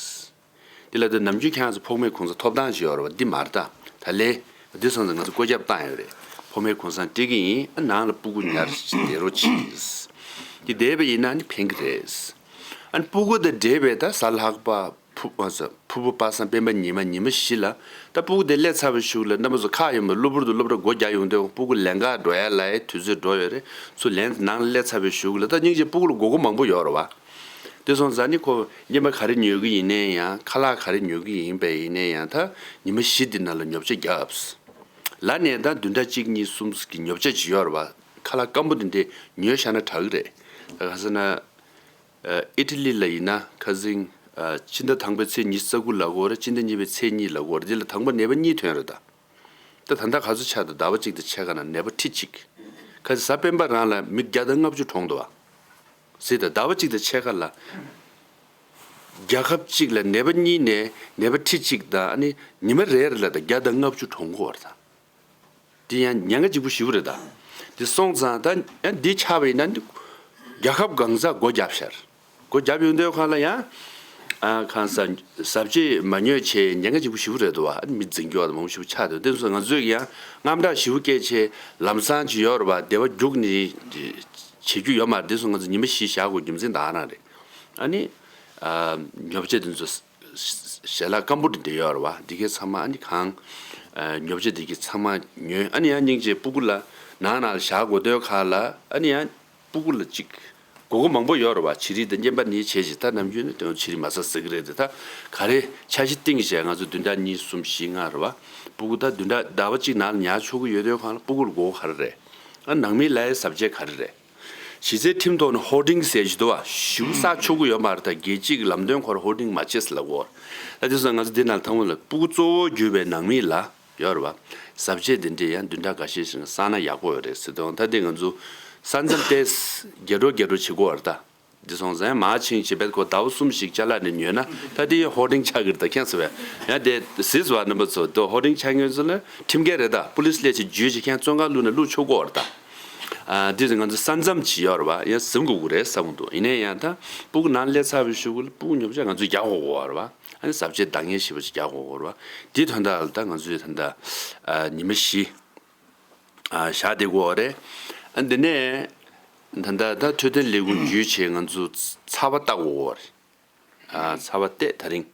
འདི་ལ་ད་ནམ་རྒྱུན་ཁྱེད་རང་ཚོ་ཕོགས་མེད་གུང་སེང་ཐོབ་ཐང་ཅིག་ཡོད་རེད་བ། འདི་མ་རེད་ད། ད་ལས་འདི་སོང་ཙང་ང་ཚོ་བཀོད་ཁྱབ་བཏང་ཡོད་རེད། ཕོགས་མེད་གུང་སེང་སྤྲད་ཀྱི་ཡིན། ཨ་ནང་ལ་སྤུ་གུ་ཉར་བསྡད་རོགས་གྱིས། འདི་བསྡད་པ་ཡིན་ན་ནི་ཕན་གི་རེད། ཨ་ནི་སྤུ་གུ་དང་འབྲེལ་བའི་ད་གཟའ་ལྷག་པ་ཕུ་ཨ་ཕུ་བོ་པ་སངས་སྤེན་པ་ཉི་མ་ཉི་མ་བཞི་ལ་ད་སྤུ་གུ་དེ་སླེབས་ཚར་བའི་གཞུག་ལ་རྣམ་པ་ཚོ་ཁག་ཡོད་མ་གློ་བུར་དུ་སློབ་གྲྭ་སྒོ་རྒྱག་ཡོང་དུས་སྤུ་གུ་ལེན་ག་འགྲོ་ཡ་ལ་ཡ་དུས་ཚོད་འགྲོ་ཡོད་རེད། ཚུར་ལེན་ནང་ལ་སླེབས་ཚར་བའི་གཞུག་ལ་ད་སྙིང་རྗེ་སྤུ་གུ་ལ་དགོས་མཁོ་མང་པོ་ཡོད་རེད་བ། དེ་སོང་ཙང་ནི་ཁོ་སྙེ་མ་ག་རེ་ཉོ་གི་ཡིན་ནའི་ཡང་ཁ་ལག་ག་རེ་ཉོ་གི་ཡིན་པའི་ཡིན་ནའི་ཡང་ད་ཉི་མ་བཞི་འདི་ནང་ལ་ཉོ་ཆ་བརྒྱབ། ལ་ནས་ད་བདུན་ཕྲག་གཅིག་གཉིས་གསུམ་གི་ཉོ་ཆ་ཅིག་ཡོད་རེད་བ། ཁ་ལག་སྐམ་པོ་འདི་འདྲས་ཉོས་བཞག་ན་དྲག་གི་རེད། ག་ཟེར་ན། ཨི་ཊ་ལི་ལ་ཡིན་ན་ཁ་སང་སྤྱི་ཟླ་དང་པོའི་ཚེས་ཉི་ཤུ་རྩ་དགུ་ལ་གོ་རེད། སྤྱི་ཟླ་གཉིས་པའི་ཚེས་གཉིས་ལ་གོ་རེད། འདི་ལ་དང་པོ་ནད་པ་གཉིས་ཐོན་རེད་ད། ད་ད་ལྟ་ག་ཚོད་ཆགས་འདུག་ཟླ་བ་གཅིག་དང་ཕྱེད་ཀ་ནང་ནད་པ་ཁྲི་གཅིག་ཁ་ཟས་སྤེན་པ་རང་ལ་མི་བརྒྱ་དང་ལྔ་བཅུ་གྲོངས་འདུག་བ། ཟེར་ད་ཟླ་བ་གཅིག་དང་ཕྱེད་ཀ་ལ་རྒྱལ་ཁབ་གཅིག་ལ་ནད་པ་གཉིས་ནས་ནད་པ་ཁྲི་གཅིག་དང་ཨ་ནི་ཉི་མ་རེ་རེ་ལ་ད་བརྒྱ་དང་ལྔ་བཅུ་གྲོངས་གི་ཡོད་རེད་ད། འདི་ཡང་ཉེན་ཁ་ལྗིད་པོ་ཞེ་པོ་རེད་ད། འདི་སོང་ཙང་ད་ཡང་འདི་ཆགས་པ་ཡིན་ན་འདི་རྒྱལ་ཁབ་གང་ས་སྒོ་བརྒྱབ་ཤར། སྒོ་བརྒྱབ་ཡོང་དུས་ཁ་ལ་ཡང་། ཨ་ཁ་ས་ཟ་བཅད་མ་ཉོས་བྱས་ཉེན་ཁ་ལྗིད་པོ་ཞེ་པོ་རེད་འདུག་བ། མི་འཛིན་རྒྱུ་བ་མང་པོ་ཞེ་པོ་ཆགས་འདུག་དེ་ཚོ་ང་ཚོས་ཀྱང་དངངས་སྐྲག་ཞེ་པོ་སྐྱེས་བྱས་ལམ་སང་ཅིག་ཡོད་རེད་བ། སྡེ་བ་རྒྱུགས་ནས་བྱེད་རྒྱུ་ཡོད་མ་རེད། དེ་ཚོ་ང་ཚོ་ཉི་མ་བཞི་བཞག་དགོས་རྒྱུ་མཚན་ད་ག་རང་རེད། ཨ་ནི། ཨ་ཉོ་ཆ་དེ་ཚོ་ཞལ་ལག་སྐམ་པོ་དེ་འདྲ་ཡོད་རེད་བ། འདི་གའི་ཚང་མ་ཨ་ནི་གང་། ཨ་ཉོ་ཆ་དེ་གའི་ཚང་མ་ཉོས། ཨ་ནི་ཡང་སྙིང་རྗེ་སྤུ་གུ་ལ་ནང་ན་བཞག་དགོས་དུས་ཁ་ལ་ཨ་ནི་ཡང་སྤུ་གུ་ལ་ཅིག་དགོས་མཁོ་མང་པོ་ཡོད་རེད་བ། བྱི་རིལ་དང་རྔན་པ་ནི་བྱས་ཤིག་ད་ནམ་རྒྱུན་ནི་དོན་བྱི་རིལ་མ་ཟ་ཟེར་གི་རེད་དེ། ད་ག་རེ་འཆར་གཞི་བཏིང་བྱས་ང་ཚོ་བདུན་ཕྲག་གཉིས་གསུམ་བཞི་ལྔ་རེད་བ། སྤུ་གུ་ད་བདུན་ཕྲག་ཟླ་བ་གཅིག་ནང་ལ་ཉར་ཆོག་གི་ཡོད་དུས་ཁ་ལ་སྤུ་གུ་ལ་དགོས་མཁོ་ག་རེ་རེད། ཨ་ནང་མི་ལ་ཡའི་ཟ་བཅད་ག་རེ་རེད། གཞི་རྩའི་ཁྲིམས་ཐོག་ནས་ཧོར་ཌིང་ཟེར་ཞིག་འདུག་བ། ཞེ་པོ་བསགས་ཆོག་གི་ཡོད་མ་རེད། ད་རྒྱལ་སྤྱིའི་ལམ་སྟོན་ཁོ་ར་ཧོར་ཌིང་མ་བྱེད་ཟེར་ལབ་ཀྱི་ཡོད་རེད། ད་དེ་སོང་ང་ཚོ་འདི་ནང་ལ་ཐང་བོ་ལ་སྤུ་གུ་གཙོ་བོ་གྱུར་པའི་ནང་མི་ལ་ཡོད་རེད་བ། ཟ་བཅད་འདི་འདྲས་ཡང་བདུན་ཕྲག་འགའ་ཤས་ཤིག་ནང་བསགས་ན་ཡག་པོ་ཡོད་རེད་ཟེར་དུས། ད་དེ་ང་ཚོ་ས་མཚམས་ཏོག་ཙམ་རྒྱས་འགྲོ་རྒྱས་འགྲོ་བྱེད་ཀྱི་ཡོད་རེད་ད། འདི་སོང་ཙང་མར་ཕྱིན་བྱས་པས་ཁོ་ཟླ་བ་གསུམ་ཞིག་ཅ་ལག་ནས་ཉོས་ན་ད་དེ་ཧོར་ཌིང་ཆགས་ཀྱི་རེད་ད། མཁྱེན་སོང་བས། ཡང་དེ་གཟིགས་པ་རྣམ་པ་ཚོ་དེ་ཧོར་ཌིང་ཆགས་མཁན་ཚོ་ལ་ཁྲིམས་འགལ་རེད་ད། པུ་ལིས་སླེབས་བྱས་འཇུས་བྱས་ཁྱེད་བཙོན་ཁང་བླུགས་ན་བླུགས་ཆོག་གི་ཡོད་རེད་ད། ཨ་འདི་ང་ཚོ་ས་མཚམས་ཅིག་ཡོད་རེད་བ། ཡང་ཟིན་དགོས་ཀྱི་རེད་བསམ་གྱི་འདུག་ཡིན་ན་ཡང་ད་སྤུ་གུ་ནང་སླེབས་ཚར་བའི་གཞུག་ལ་སྤུ་གུ་ཉོ་ཆ་ང་ཚོས་རྒྱག་དགོས་ཀྱི་ཡོད་རེད་བ། ཨ་ནི་ཟ་བཅད་འདང་ངེས་ཞེ་པོ་ཅིག་རྒྱག་དགོས་ཀྱི་ཡོད་རེད་བ། འདིའི་དོན་དག་ལ་ད་ང་ཚོས་ད་ལྟ་ཨ་ཉི་མ་བཞི་ཨ་བཞག་བསྡད་ཀྱི་ཡོད་རེད། ཨ་འདི་ནས་ད་ལྟ་ད་འཕྲོད་བསྟེན་ལས་ཁུངས་བརྒྱུད་བྱས་ང་ཚོ་ཚ་བ་བལྟ་དགོས་ཀྱི་ཡོད་རེད། ཨ་ཚ་བ་བལྟས་ད་རིང་།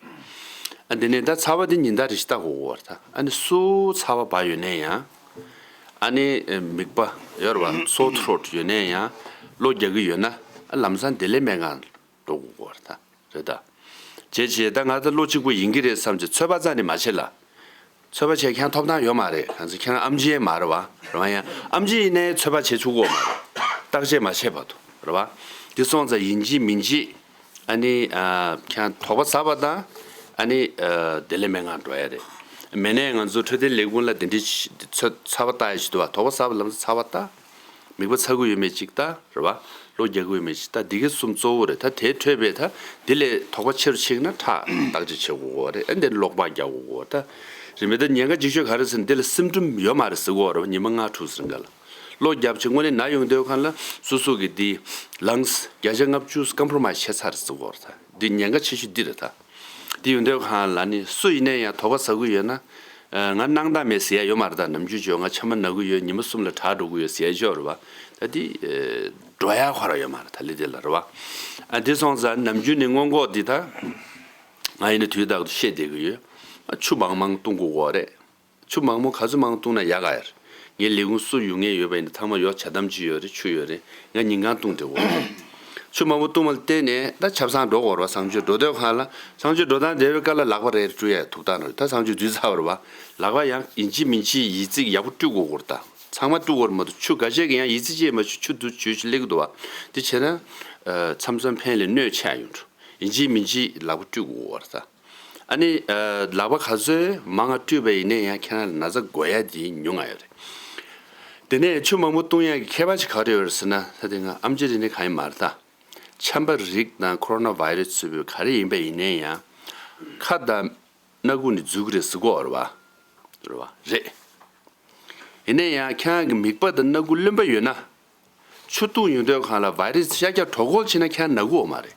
ཨ་འདི་ནས་ད་ཚ་བ་འདི་ཉིན་ལྟར་རེ་བཞིན་བལྟ་དགོས་ཀྱི་ཡོད་རེད་ད། ཨ་ནི་སུ་ཚ་བ་བབས་ཡོད་ནའི་ཡང་། ཨ་ནི་མིད་པ་ཡོད་རེད་བ། སོར་ཐི་རོཊ་ཡོད་ནའི་ཡང་། གློ་རྒྱག་གི་ཡོད་ན་ཨ་ལམ་སང་བདེ་ལེགས་སྨན་ཁང་འགྲོ་དགོས་ཀྱི་ཡོད་རེད་ད། རེད་ད། བྱས་བྱས་ད་ང་ད་གློ་གཅིག་པོ་ཡིན་གྱི་རེད་བསམ་བྱས་ཚོད་དཔག་རྩ་ནས་མ་བྱེད་ལ། ཚོད་དཔག་བྱས་ཁྱེད་ཐོབ་ཐང་ཡོད་མ་རེད། གང་ཟེར་ཁྱེད་རང་ཨེམ་ཆི་ཡང་མ་རེད་བ། རེད་བ། ཡང་ཨེམ་ཆི་ཡིན་ནའི་ཚོད་དཔག་བྱེད་ཆོག་གི་ཡོད་མ་རེད། བརྟག་དཔྱད་མ་བྱས་བར་དུ་རེད་བ། འདི་སོང་ཙང་ཡིན་གཅིག་མིན་གཅིག་ཨ་ནི་ཨ་ཁྱེད་དོགས་པ་ཟ་བ་དང་ཨ་ནི་ཨ་བདེ་ལེགས་སྨན་ཁང་འགྲོ་ཡ་རེད། མེད་ནའི་ང་ཚོ་འཕྲོད་བསྟེན་ལས་ཁུངས་ལ་དེ་འདྲའི་ཚོད་ཚ་བ་བལྟ་ཡ་ཞིག་འདུག་བ། དོགས་པ་ཟ་བ་ལམ་སང་ཚ་བ་བལྟ། མིད་པ་ཚ་གི་ཡོད་མེད་ཅིག་ལྟ་རེད་བ། གློ་རྒྱག་གི་ཡོད་མེད་ཅིག་ལྟ། འདི་གའི་གསུམ་གཙོ་བོ་རེད། ད་དེ་འཕྲོས་པས་ད་འདི་ལས་དོགས་པ་ཆེ་རུ་ཕྱིན་ན་ཁྲག་བརྟག་དཔྱད་བྱེད་དགོས་ཀྱི་རེད། ཨ་འདི་གློག་པར་རྒྱག་དགོས་ཀྱི་རེད། ད་རིན་མེད་ད་ཉེན་ཁ་ལྗིད་ཤོས་ག་རེ་ཟེར་ན་འདི་ལ་སིམ་ཊོམ་ཡོད་མ་རེད་ཟེར་གྱི་ཡོད་རེད་བ། ཉི་མ་ལྔ་དྲུག་ཙམ་སྒང་ལ། གློ་བརྒྱབ་བྱས་དངོས་གནས་ན་ཡོང་དུས་སྒང་ལ་སོ་སོ་གི་འདི་ལངས་བརྒྱ་ཆ་ལྔ་བཅུ་ཀམ་པོ་རོ་མའི་སི་བྱས་ཚར་ཟེར་གྱི་ཡོད་རེད། ད་འདི་ཉེན་ཁ་ཆེ་ཤོས་འདི་རེད་ད། དེ་ཡོང་དུས་སྒང་ལ་ནི་སུ་ཡིན་ནའི་ཡང་དོགས་པ་ཟ་གི་ཡོད་ན། ང་སྣང་དག་མེད་ཟེར་ཡ་ཡོད་མ་རེད། ད་ནམ་རྒྱུན་བྱས་ང་ཆམ་པ་ན་གི་ཡོད། ཉི་མ་གསུམ་ལ་དྲག་འགྲོ་གི་ཡོད་ཟེར་ཡ་ཅིག་ཡོད་རེད་བ། ད་དེ་འགྲོ་ཡ་ཁོ་རང་ཡོད་མ་རེད། ད་ལི་དེ་ལ་རེད་བ། ཨ་དེ་སོང་ཙང་ནམ་རྒྱུན་ནས་སྔོན་འགོག་འདི་ད་ང་ཡིན་ན་དུས་རྟག་ཏུ་བཤད་བསྡད་གི་ཡོད། ཆུ་མང་མང་བཏུང་དགོས་གོ་རེད། ཆུ་མང་མོ་ག་ཚོད་མང་བཏུང་ན་ཡག་ག་ཡར། ངའི་ལས་ཁུངས་སུ་ཡོང་མཁན་ཡོད་པ་ཡིན་ན་ཚང་མ་ཡོད་ཇ་དམ་ཅིག་ཡོད་རེད། ཆུ་ཡོད་རེད། ང་ཉིན་གང་བཏུང་བསྡད་གོ། ཆུ་མང་པོ་བཏུང་བ་ལ་བརྟེན་ནས་ད་ཆབ་གསང་འགྲོ་དགོས་རེད་བ། གསང་སྤྱོད་འགྲོ་སྡོད་ཁང་ལ། གསང་སྤྱོད་འགྲོ་སྟངས་བསྡད་པའི་སྐབས་ལ་ལག་པ་རེ་རེ་བཀྲུ་ཡ་ཐུག་སྟངས་རེད། ད་གསང་སྤྱོད་འཛུལ་ཚར་བ་རེད་བ། ལག་པ་ཡང་ཡིན་གཅིག་མིན་གཅིག་ཡིག་རྩིས་ཡག་པོ་བཀྲུ་དགོས་གོ་རེད། ད་ཚང་མ་བཀྲུ་དགོས་རེད་མ་གཏོགས། ཆུ་འགའ་ཤས་ཀྱིས་ཡང་ཡིག་རྩིས་བྱས་མ་ཆུ་ཆུ་དུ་བྱུས་ཆུ་སླེབས་ཀྱི་འདུག་བ། དེ་བྱས་ན་མཚམས་མཚམས་ཕན་ལས་གནོད་ཆེ་ཡོང་འགྲོ། ཡིན་གཅིག་མིན་གཅིག་ལག་པ་བཀྲུ་དགོས་གོ་རེད་ད། ཨ་ནི་ལག་པ་ག་ཚོད་མང་ང་བཀྲུས་པ་ཡིན་ནའི་ཡང་ཁྱེད་རང་ལ་ན་ཚ་འགོས་ཡ་དེ་ཉུང་ང་ཡོད་རེད། དེ་ནས་ཆུ་མང་པོ་བཏུང་ཡ་གི་ཁྱད་པར་ཅིག་ག་རེ་ཡོད་རེད་ཟེར་ན། ད་དེ་ང་ཨམ་ཆི་རེད་ནི་གང་ཡིན་མ་རེད་ད། ཆམ་པ་རིགས་དང་ཁོ་རོ་ན་བྷའི་རེ་སི་ཚུད་པའི་ག་རེ་ཡིན་པ་ཡིན་ནའི་ཡང་ཁ་དང་སྣ་ཁུག་ནས་འཛུལ་གི་རེད་ཟེར་གོ་རེད་བ། རེད་བ། རེད། ཡིན་ནའི་ཡང་ཁྱེད་རང་གི་མིད་པ་དང་སྣ་ཁུག་རློན་པ་ཡོད་ན། ཆུ་བཏུང་ཡོང་དུས་སྒང་ལ་བྷའི་རེ་སི་ཤར་རྒྱག་གྲོད་ཁོག་ཕྱིན་ན་ཁྱེད་རང་ན་གི་ཡོད་མ་རེད།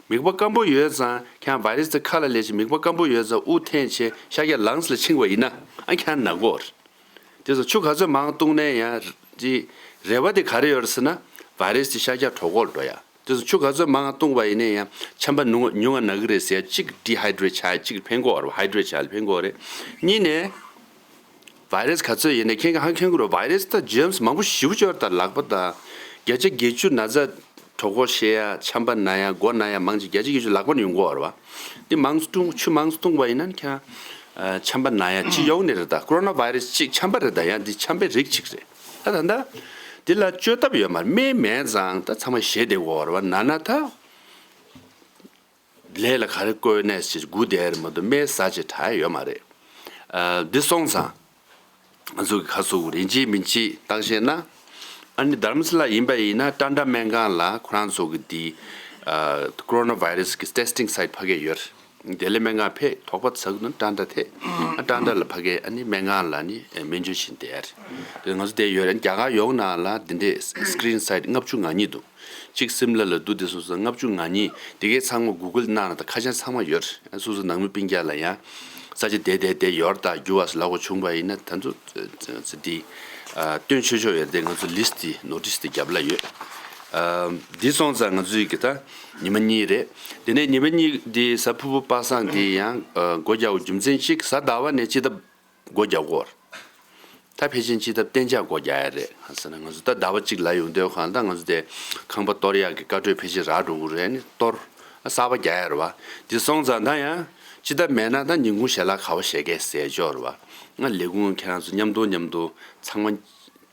མིད་པ་སྐམ་པོ་ཡོད་ཙང་ཁྱེད་རང་བྷའི་རེ་སི་དེ་ཁ་ལ་སླེབས་ཤིང་མིད་པ་སྐམ་པོ་ཡོད་ཙང་དབུགས་འཐེན་བྱས་ཤར་རྒྱག་ལངས་ལ་ཕྱིན་པ་ཡིན་ན་ཨ་ཁྱེད་རང་ན་གི་ཡོད་རེད། དེ་ཚོ་ཆུ་ག་ཚོད་མང་བཏུང་ནའི་ཡང་ཅི་རེ་བ་དེ་ག་རེ་ཡོད་རེད་ཟེར་ན། བྷའི་རེ་སི་དེ་ཤར་རྒྱག་གྲོད་ཁོག་ལ་འགྲོ་ཡ། དེ་ཚོ་ཆུ་ག་ཚོད་མང་བཏུང་བ་ཡིན་ནའི་ཡང་ཆམ་པ་ཉུང་ཉུང་ང་ན་གི་རེད་ཟེར་ཡ། གཅིག་ཌི་ཧའི་ཌི་རེ་ཊི་ཆགས་ཡ། གཅིག་ཕན་གི་ཡོད་རེད། ཧའི་ཌི་རེ་ཊི་ཆགས་ཡ་ཕན་གི་ཡོད་རེད། གཉིས་ནས། བྷའི་རེ་སི་ག་ཚོད་ཡིན་ནའི་ཁྱེད་ཀྱིས་ཧ་མཁྱེན་གྱི་རེད། བྷའི་རེ་སི་དང་ཇེརམ་སི་མང་པོ་ཞེ་པོ་ཅིག་ཡོད་རེད། ད་ལག་པ་དང་བརྒྱ་ཆ་བརྒྱད་ཅུ་ན་ཚ་གྲོད་ཁོག་བཤལ་ཡ། ཆམ་པ་ན་ཡ། མགོ་ན་ཡ་མང་ཆེ་བརྒྱ་ཆ་བརྒྱད་ཅུ་ལག་པ་ནས་ཡོང་གི་ཡོད་རེད་བ། འདི་མང་ཙམ་བཏུང་ཆུ་མང་ཙམ་བཏུང་བ་ཡིན་ན་ཁྱེད་ཨ་ཆམ་པ་ན་ཡ་སྤྱི་ཡོངས་ནས་རེད། ད་ཀོ་རོ་ན་བྷའི་རེ་སི་གཅིག་ཆམ་པ་རེད། ད་ཡང་འདི་ཆམ་པའི་རིགས་གཅིག་རེད། ད་ད་ལྟ་འདི་ལ་བཅོས་ཐབས་ཡོད་མ་རེད། སྨན་མེད་ཙང་ད་ཚང་མ་ཞེད་བསྡད་ཡོད་རེད་བ། ན་ན་ད། ལས་ལ་ག་རེ་བཀོལ་ནས་ཅིག་སྒུག་བསྡད་རེད་མ་གཏོགས་སྨན་ཟ་ཅིག་དྲག་ཡ་ཡོད་མ་རེད། ཨ་འདི་སོང་ཙང་ང་ཚོ་གི་ཁ་སོ་རིན་ཅི་མིན་ཅི་བརྟག་ཤེས་ན། ཨ་ནི་དྷརམ་ས་ལ་ཡིན་པ་ཡིན་ན་ཊན་ཊ་སྨན་ཁང་ལ་ཁོ་རང་ཚོ་གི་འདི་ཨ་ཀོ་རོ་ན་བྷའི་རེ་སི་གི་ཊེ་སི་ཊིང་སའིཊ་ཕ་གི་ཡོད་རེད། དེ་ལས་སྨན་ཁང་ཕེབས་དོགས་པ་ཟ་གི་འདུག་ན་ཊན་ཊ་ཐད། ཨ་ཊན་ཊ་ལ་ཕ་གི་ཨ་ནི་སྨན་ཁང་ལ་ནི་སྨན་བཅོས་བྱེད་བསྡད་ཡ་རེད། དེ་ང་ཚོ་དེ་ཡོད་རེད། རྒྱ་གར་ཡོངས་ནང་ལ་འདི་འདྲའི་སི་ཀི་རིན་སའིཊ་ལྔ་བཅུ་ང་གཉིས་འདུག་གཅིག་སིམ་ལ་ལ་འདུག་དེ་སོ་སོ་ལྔ་བཅུ་ང་གཉིས་དེ་གའི་ཚང་མ་གུ་གལ་གནང་ན་ད་ཁ་བྱང་ཚང་མ་ཡོད་རེད། སོ་སོ་ནང་མི་སྤུན་ཀྱག་ལ་ཡང་ས་ཆ་དེ་དེ་དེ་ཡོད་རེད། ད་རྒྱུ་བ་སུ་ལ་གོ་བྱུང་བ་ཡིན་ན་ད་ཚོ་ཚོ་འདི་ཨ་སྟོན་ཆོག་ཆོག་ཡོད་རེད། ང་ཚོ་ལིསི་ཊི་དེ་ནོ་ཊིསི་དེ་རྒྱབ་ལ་ཡོད། ཨ་འདི་སོང་ཙང་ང་ཚོའི་གི་ད་ཉི་མ་གཉིས་རེད། དེ་ནས་ཉི་མ་གཉིས་འདི་གཟའ་ཕུར་བུ་པ་སངས་འདི་ཡང་ཨ་སྒོ་རྒྱག་དགོས་རྒྱུ་མཚན་གཅིག་གཟའ་ཟླ་བ་ནས་སྤྱི་ཟླ་སྒོ་རྒྱག་གོ། ད་ཕལ་ཆེར་སྤྱི་ཟླ་གཏན་འཇགས་སྒོ་རྒྱག་ཡ་རེད། གང་ཟེར་ན་ང་ཚོ་ད་ཟླ་བ་གཅིག་ལ་ཡོང་དུས་གང་ལྟར་ང་ཚོ་དེ་ཁང་པ་གཏོར་ཡག་གི་བཀའ་འཁྲོལ་ཕལ་ཆེར་རག་འགྲོ་གི་རེད། ནི་གཏོར་གསར་པ་རྒྱག་ཡ་རེད་བ། དེ་སོང་ཙང་ད་ཡང་སྤྱི་ཟླ་མེད་ན་ད་ཉིན་གུང་ཞལ་ལག་ག་པར་བཞེས་གས་ཟེར་ཅོག་རེད་བ། ང་ལས་ཁུངས་ཁྱེད་རང་ཚོ་མཉམ་དུ་མཉམ་དུ་ཚང་མ་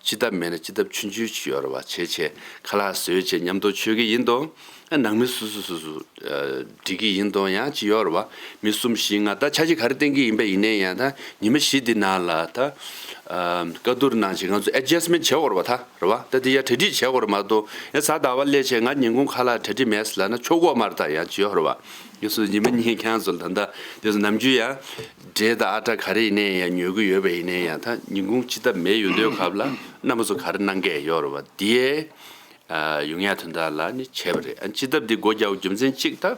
སྤྱི་ཟླ་མེད་ན་སྤྱི་ཟླ་ཆུང་ཆུང་ཅིག་ཡོད་རེད་བ། བྱས་བྱས་ཁ་ལག་བཟོས་བྱས་མཉམ་དུ་མཆོད་ཀྱི་ཡིན་དོ། ཨ་ནང་མི་སུ་སུ་སུ་སུ་ཨ་འགྲིག་གི་ཡིན་དོ། ཡང་ཅི་ཡོད་རེད་བ། མི་གསུམ་བཞི་ལྔ་ད་ཆ་གཅིག་ག་རེ་བསྟན་གི་ཡིན་པ་ཡིན་ནའི་ཡང་ད་ཉི་མ་བཞི་འདི་ནང་ལ་ད་ཨ་བཀའ་བསྡུར་གནང་བྱས་ང་ཚོ་ཨེ་ཇ་སི་མེན་ཊི་བྱེད་དགོས་རེད་བ། ད་རེད་བ། ད་འདི་ཡ་གྲ་སྒྲིག་བྱེད་དགོས་རེད་མ་གཏོགས་ཡང་གཟའ་ཟླ་བ་སླེབས་བྱས་ང་ཉིན་གུང་ཁ་ལག་གྲ་སྒྲིག་མེད་ཟེར་ལབ་ན་ཆོག་གོ་མ་རེད། ད་ཡང་ཅི་ཡོད་རེད་བ། ངེད་ཚོ་ཉི་མ་གཉིས་ཁྱེད་རང་ཚོ་ལ་ད་ལྟ་དེ་ཚོ་ནམ་རྒྱུན་ཡང་འབྲས་དང་ཨ་ཊ་ག་རེ་ཡིན་ནའི་ཡང་ཉོ་གི་ཡོད་པ་ཡིན་ནའི་ཡང་ད་ཉིན་གུང་སྤྱི་ཟླ་མེད་ཡོང་དུས་སྐབས་ལ་རྣམ་པ་ཚོ་ག་རེ་གནང་གི་ཡོད་རེད་བ། དེ་ཨ་ཡོང་ཡ་དོན་དག་ལ་ནི་བྱས་པ་རེད། ཨ་སྤྱི་ཟླ་འདི་སྒོ་རྒྱག་རྒྱུ་མཚན་གཅིག་ད་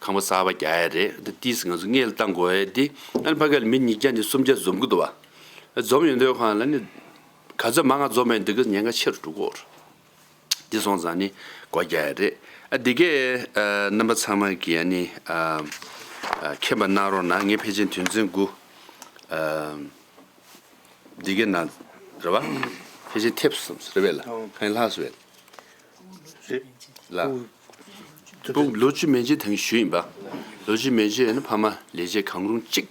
ཁང་པ་གསར་པ་རྒྱག་ཡ་རེད། ད་ཏིས་ང་ཚོ་སྔས་ལ་བཏང་དགོས་ཡ་འདི་ཨ་ནི་ཕ་གི་ལ་མི་ཉིས་བརྒྱ་ནས་སུམ་བརྒྱ་འཛོམས་གི་འདུག་བ། འཛོམས་ཡོང་དུས་སྒང་ལ་ནི་ག་ཚོད་མང་ང་འཛོམས་ཡོང་འདི་གི་ཉེན་ཁ་ཆེ་རུ་འགྲོ་གི་ཡོད་རེད། འདི་སོང་ཙང་ནི་སྒོ་རྒྱག་ཡ་རེད། ཨ་འདི་གས་ཨ་རྣམ་པ་ཚང་མ་གིས་ཨ་ནི་ཨ་ཨ་མཁྱེན་པ་གནང་རོགས་གནང་། ངས་ཕལ་ཆེར་དོན་ཚན་དགུ་ཨ་འདི་གས་ནང་རེད་བ། ཕལ་ཆེར་ཐེབས་སོང་རེད་བས་ལ། ཨོ། གང་ལྷག་སོང་བས་རེད། ལ། ཕུག་ལོ་བཅུ་མན་ཆད་དང་ཞུས་ཡིན་པ། ལོ་བཅུ་མན་ཆད་ནི་ཕ་མ་ལས་བྱེད་གང་རུང་གཅིག་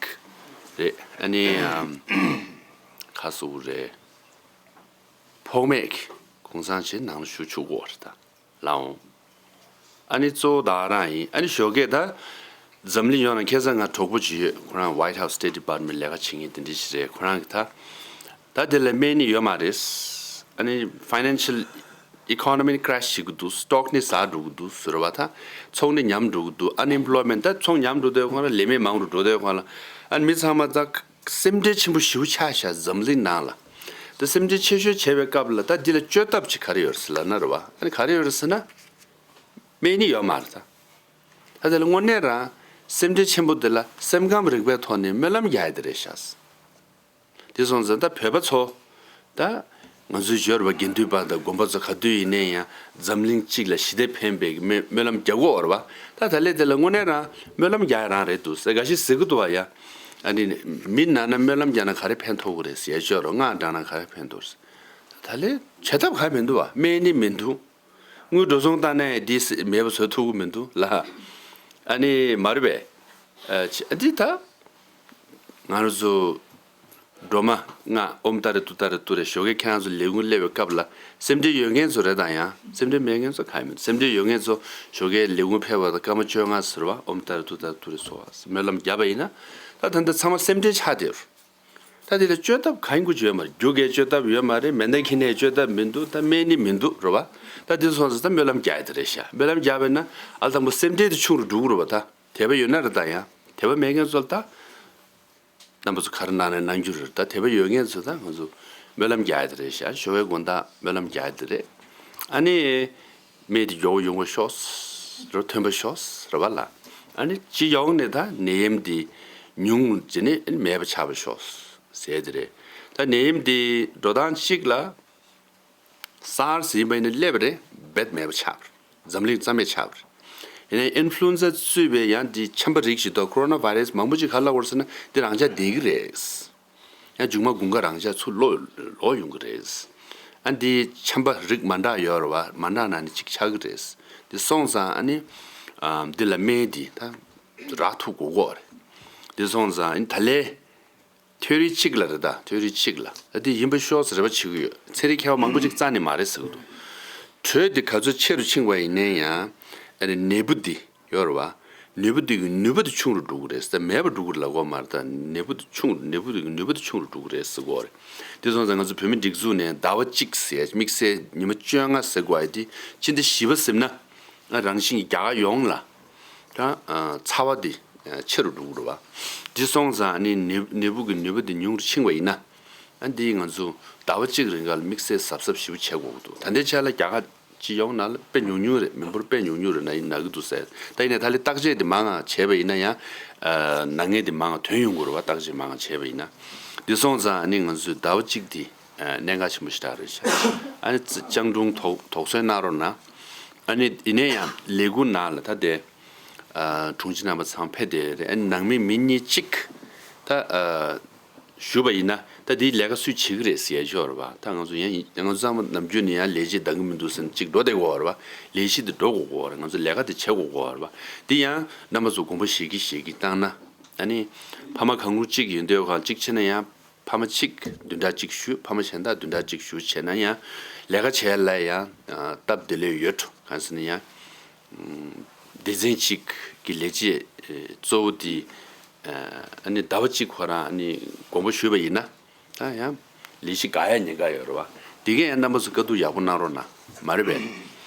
རེད། ཨ་ནི་ཨ་ཁ་སོ་རེད། ཕོགས་མེད་ཀྱི་གུང་སེང་བྱས་ནང་ལ་ཞུགས་ཆོག་གོ་རེད་ད། ལའོ། ཨ་ནི་གཙོ་བོ་ད་རང་ཡིན། ཨ་ནི་ཞོགས་ཀས་ད་འཛམ་གླིང་ཡོངས་ལ་ཁ་སང་ང་གྲོགས་པོ་ཅིག་ཡོད། ཁོ་རང་White House State Department་ལས་ཀ་བྱེད་མཁན་དེ་འདྲ་ཞིག་རེད། ཁོ་རང་གིས་ད་ད་དེ་ལ་སྨན་ནི་ཡོད་མ་རེད། ཨ་ནི་financial economy་ནི་crash་བྱེད་ཀྱི་འདུག stock་ནི་ཟག་འགྲོ་གི་འདུག་ཟེར་བ། ད་ཚོང་ནི་ཉམས་འགྲོ་གི་འདུག unemployment་ད་ཚོང་ཉམས་འགྲོ་དུས་ཁོ་རང་ལས་མེད་མང་རུ་འགྲོ་དུས་ཁོ་རང་ཨ་ནི་མི་ཚང་མ་ད་སེམས་ཁྲལ་ཆེན་པོ་ཞེ་པོ་ཆགས་ཤག་འཛམ་གླིང་ནང་ལ། ད་སེམས་ཁྲལ་ཆེ་ཤོས་བྱས་པའི་སྐབས་ལ་ད་འདི་ལ་བཅོས་ཐབས་ཅིག་ག་རེ་ཡོད་རེད་ཟེར་ལབ་ན་རེད་བ། ཨ་ནི་ག་རེ་ཡོད་རེད་ཟེར་ན། སྨན་ནི་ཡོད་མ་རེད་ད། ད་དེ་ལ་དངོས་གནས་རང་སེམས་ཁྲལ་ཆེན་པོ་འདི་ལ་སེམས་ཁམས་རིག་པའི་ཐོག་ནས་སྨོན་ལམ་རྒྱག་ཡ་དེ་རེད་ཤག་དེ་སོང་ཙང་ད་བོད་པ་ཚོ། ད་ང་ཚོའི་ཞོར་བ་དགེ་འདུན་པ་དང་དགོན་པ་ཚོ་ག་དུས་ཡིན་ནའི་ཡང་འཛམ་གླིང་སྤྱི་ལ་ཞི་བདེ་ཕན་པའི་སྨོན་སྨོན་ལམ་རྒྱག་དགོས་རེད་བ། ད་ད་ལས་དེ་ལ་དངོས་གནས་རང་སྨོན་ལམ་རྒྱག་ཡ་རང་རེད་འདུག་ཟེར་འགའ་ཞིག་ཟེར་གི་འདུག་བ་ཡ། ཨ་ནི་མི་ན་ན་སྨོན་ལམ་རྒྱག་ན་ག་རེ་ཕན་ཐོགས་གི་རེད་ཟེར་ཡ་ཞོར་བ་སྔགས་བགྲངས་ན་ག་རེ་ཕན་ཐོགས་རེད་ཟེར། ད་ལས་བྱེད་ཐབས་ག་མི་འདུག་བ། སྨན་ནི་མི་འདུག་དངུལ་འགྲོ་སོང་བཏང་ནས་འདི་མེད་པ་བཟོ་ཐུབ་ཀྱི་མི་འདུག་ལ། ཨ་ནི་མ་རེད་པས། ཨ་ཅི་ཨ་འདི་ད་ང་རང་ཚོ་སྒྲོལ་མ་ང་ཨོཾ་ཏཱ་རེ་ཏུཏྟཱ་རེ་ཏུ་རེ་ཞོགས་ཀས་ཁྱེད་རང་ཚོ་ལས་ཁུངས་སླེབས་པའི་སྐབས་ལ་སེམས་ཁྲལ་ཡོད་མཁན་ཚོ་རེད་དང་ཡང་སེམས་ཁྲལ་མེད་མཁན་ཚོ་གང་ཡང་མི་འདུག་སེམས་ཁྲལ་ཡོད་མཁན་ཚོ་ཞོགས་ཀས་ལས་ཁུངས་ཕེབས་པ་དང་སྐར་མ་བཅོ་ལྔ་ཟེར་བ་ཨོཾ་ཏཱ་རེ་ཏུཏྟཱ་རེ་ཏུ་རེ་ཚོ་བ་སྨོན་ལམ་བརྒྱབ་པ་ཡིན་ན་ད་ད་ལྟ་ཚང་མ་སེམས་ཁྲལ་ཆགས་བསྡད་ཡོད་རེད། ད་དེ་ལ་བཅོས་ཐབས་གང་ཡིན་དགོས་ཀྱི་ཡོད་མ་རེད། རྒྱུ་འགས་བཅོས་ཐབས་ཡོད་མ་རེད། མེ་མདའ་འཁྱེར་ནས་བཅོས་ཐབས་མི་འདུག་ད་སྨན་ནི་མི་འདུག་རེད་བ། ད་དེ་སོང་ཙང་ད་སྨོན་ལམ་རྒྱག་ཡ་དེ་རེད་ཤག་སྨོན་ལམ་རྒྱག་པས་ན་ཨ་དང་པོ་སེམས་ཁྲལ་དེ་ཆུང་རུ་འགྲོ་གི་རེད་བ། ད་དད་པ་ཡོད་ན་རེད། ད་ཡང་དད་པ་མེད་མཁན་ཚོ་ལ་ད་རྣམ་པ་ཚོ་ག་རེ་གནང་ནས་གནང་རྒྱུ་རེད། ད་དད་པ་ཡོད་མཁན་ཚོ་ད་ང་ཚོ་སྨོན་ལམ་རྒྱག་ཡ་དེ་རེད་ཤག་ཞོགས་པའི་དགོང་དག་སྨོན་ལམ་རྒྱག་ཡ་དེ་རེད། ཨ་ནི། སྨན་དེ་མགྱོགས་པོ་ཡོང་བ་ཤོག་རོ་ཐོན་པ་ཤོག་རེད་བ་ལ། ཨ་ནི་སྤྱི་ཡོངས་ནས་ད་ནད་ཡམས་དེ་ཉུང་བྱས་ནས་མེད་པ་ཆགས་པ་ཤོག་ཟེར་དེ་རེད། ད་ནད་ཡམས་དེ་འགྲོ་སྟངས་གཅིག་ལ་སཱར་སི་ཡིན་པ་ཡིན་ན་སླེབས་པ་རེད། རྦད་མེད་པ་ཆགས་པ་རེད། འཛམ་གླིང་རྩ་མེད་ཆགས་པ་རེད། ཡིན་ནའི་ཨིན་ཕུ་ལུ་ཨེན་ཛ་གཙོས་པའི་ཡང་དེ་ཆམ་པ་རིགས་ཤིག་ཏུ་ཁོ་རོ་ན་བྷའི་རེ་སི་མང་པོ་ཅིག་ག་ལ་བར་ཟེར་ན་དེ་རང་འཇགས་བསྡད་ཀྱི་རེད། ཡང་མཇུག་མ་དགུན་ཁ་རང་འཇགས་ཚུར་ལོག་ལོག་ཡོང་གི་རེད། ཨ་འདི་ཆམ་པ་རིགས་མ་འདྲ་ཡོད་རེད་བ། མ་འདྲ་ན་ནི་གཅིག་ཆགས་ཀྱི་རེད། འདི་སོང་ཙང་ཨ་ནི་ཨ་འདི་ལ་སྨན་འདི་ད་རག་ཐུབ་དགོས་ཀྱི་རེད། འདི་སོང་ཙང་ཨ་ནི་ད་ལས་ཐོན་རིགས་གཅིག་ལ་རེད། ད་ཐོན་རིགས་གཅིག་ལ་ཨ་འདི་ཡིན་པ་ཤོག་ཟེར་བ་བྱེད་ཀྱི་ཡོད། ཚན་རིག་མཁས་པ་མང་པོ་ཅིག་རྩ་ནས་མ་རེད་ཟེར་གྱི་འདུག་དྲོད་འདི་ག་ཚོད་ཆེ་རུ་ཕྱིན་པ་ཡིན་ན་ཡང་ཨ་ནི་ནད་འབུ་འདི་ཡོད་རེད་བ། ནུས་པ་དེ་གི་ནུས་པ་དེ་ཆུང་རུ་འགྲོ་གི་རེད་ཟེར། མེད་པ་འགྲོ་གི་རེད་ལབ་དགོས་མ་རེད། ད་ནུས་པ་དེ་ཆུང་ནུས་པ་དེ་གི་ནུས་པ་དེ་ཆུང་རུ་འགྲོ་གི་རེད་ཟེར་གོ་རེད། དེ་སོང་ཙང་ང་ཚོ་བོད་མི་སྒྲིག་འཛུགས་ནས་ཟླ་བ་གཅིག་ཟེར་དམིགས་བསལ་ཉི་མ་བཅོ་ལྔ་ཟེར་དགོས་ཨ་དེ་སྤྱི་ཟླ་བཞི་པ་ཟིན་ན་ཨ་རང་བཞིན་གྱི་རྒྱ་གར་ཡོངས་ལ་ད་ཨ་ཚ་བ་དེ་ཆེ་རུ་འགྲོ་གི་རེད་བ། དེ་སོང་ཙང་ཨ་ནི་ནུས་ནུས་པ་གི་ནུས་པ་དེ་ཉུང་རུ་ཕྱིན་པ་ཡིན་ན་ཨ་འདི་ང་ཚོ་ཟླ་བ་གཅིག་རིང་ག་ལ་དམིགས་བསལ་གཟབ་གཟབ་ཞེ་པོ་བྱེད་དགོས་ཀྱི་འདུག་ད་ལྟའི་ཆ་ལ་རྒྱ་གར། སྤྱི་ཡོངས་ནང་ལ་དཔེ་ཉུང་ཉུང་རེད། མི་འབོར་དཔེ་ཉུང་ཉུང་རེད། ན་ཡིན་ན་གི་འདུག་ཟེར། ད་ཡིན་ནའི་ད་ལས་བརྟག་དཔྱད་དེ་མང་ང་བྱས་པ་ཡིན་ན་ཡང་ཨ་ན་ངེས་དེ་མང་ང་ཐོན་ཡོང་གི་རེད་བ། བརྟག་དཔྱད་མང་ང་བྱས་པ་ཡིན་ན། དེ་སོང་ཙང་ཨ་ནི་ང་ཚོའི་ཟླ་བ་གཅིག་དེ་ཨ་གནད་འགག་ཆེན་པོ་ཞེ་དྲག་རེད་ཤག་ཨ་ནི་ཙི་སྤྱང་གྲུང་དོགས་དོགས་ཟོན་གནང་རོགས་གནང་། ཨ་ནི་ཡིན་ནའི་ཡང་ལས་ཁུངས་ནང་ལ་ད་དེ་ཨ་དྲུང་ཆེ་རྣམ་པ་ཚང་ཕེབས་བསྡད་རེད། ཨ་ནི་ནང་མི་མི་གཉིས་གཅིག་ད་ཨ། ཞུས་པ་ཡིན་ན་ད་དེའི་ལས་ཀ་སུས་བྱེད་ཀྱི་རེད་ཟེར་ཡ་ཅིག་ཡོད་རེད་བ། ད་ང་ཚོ་ཡང་ང་ཚོ་ཚང་མ་ནམ་རྒྱུན་ནས་ཡང་ལས་བྱེད་འདང་གི་མི་འདུག་ཟེར་ན་གཅིག་འགྲོ་བསྡད་དགོས་རེད་བ། ལས་གཞི་དེ་འགྲོ་དགོས་དགོས་རེད། ང་ཚོ་ལས་ཀ་དེ་བྱེད་དགོས་དགོས་རེད་བ། དེ་ཡང་རྣམ་པ་ཚོ་དགོངས་པ་བཞེས་ཀྱི་བཞེས་ཀྱི་བཏང་ན་ཨ་ནི་ཕ་མ་གང་རུང་གཅིག་ཡོད་འདོད་གང་གཅིག་བྱས་ན་ཡང་ཕ་མ་གཅིག་བདུན་ཕྲག་གཅིག་ཞུ། ཕ་མ་གཞན་དག་བདུན་ཕྲག་གཅིག་ཞུ་བྱས་ན་ཡང་ལས་ཀ་བྱེད་ཡ་ལ་ཡང་སྟབས་བདེ་ལོས་ཡོད་འགྲོ། གང་ཟེར་ན་ཡང་། སྡེ་ཚན་གཅིག་གི་ལས་བྱེད་གཙོ་བོ་དེ་ཨ་ནི་ཟླ་བ་གཅིག་ཁོ་རང་ཨ་ནི་དགོངས་པ་ཞུས་པ་ཡིན་ན་ད་ཡང་ལས་གཞི་འགག་ཡ་ཉེན་ཁ་ཡོད་རེད་བ། དེ་གས་ཡང་རྣམ་པ་ཚོ་བཀའ་བསྡུར་ཡག་པོ་གནང་རོགས་གནང་། མ་རེད་པས།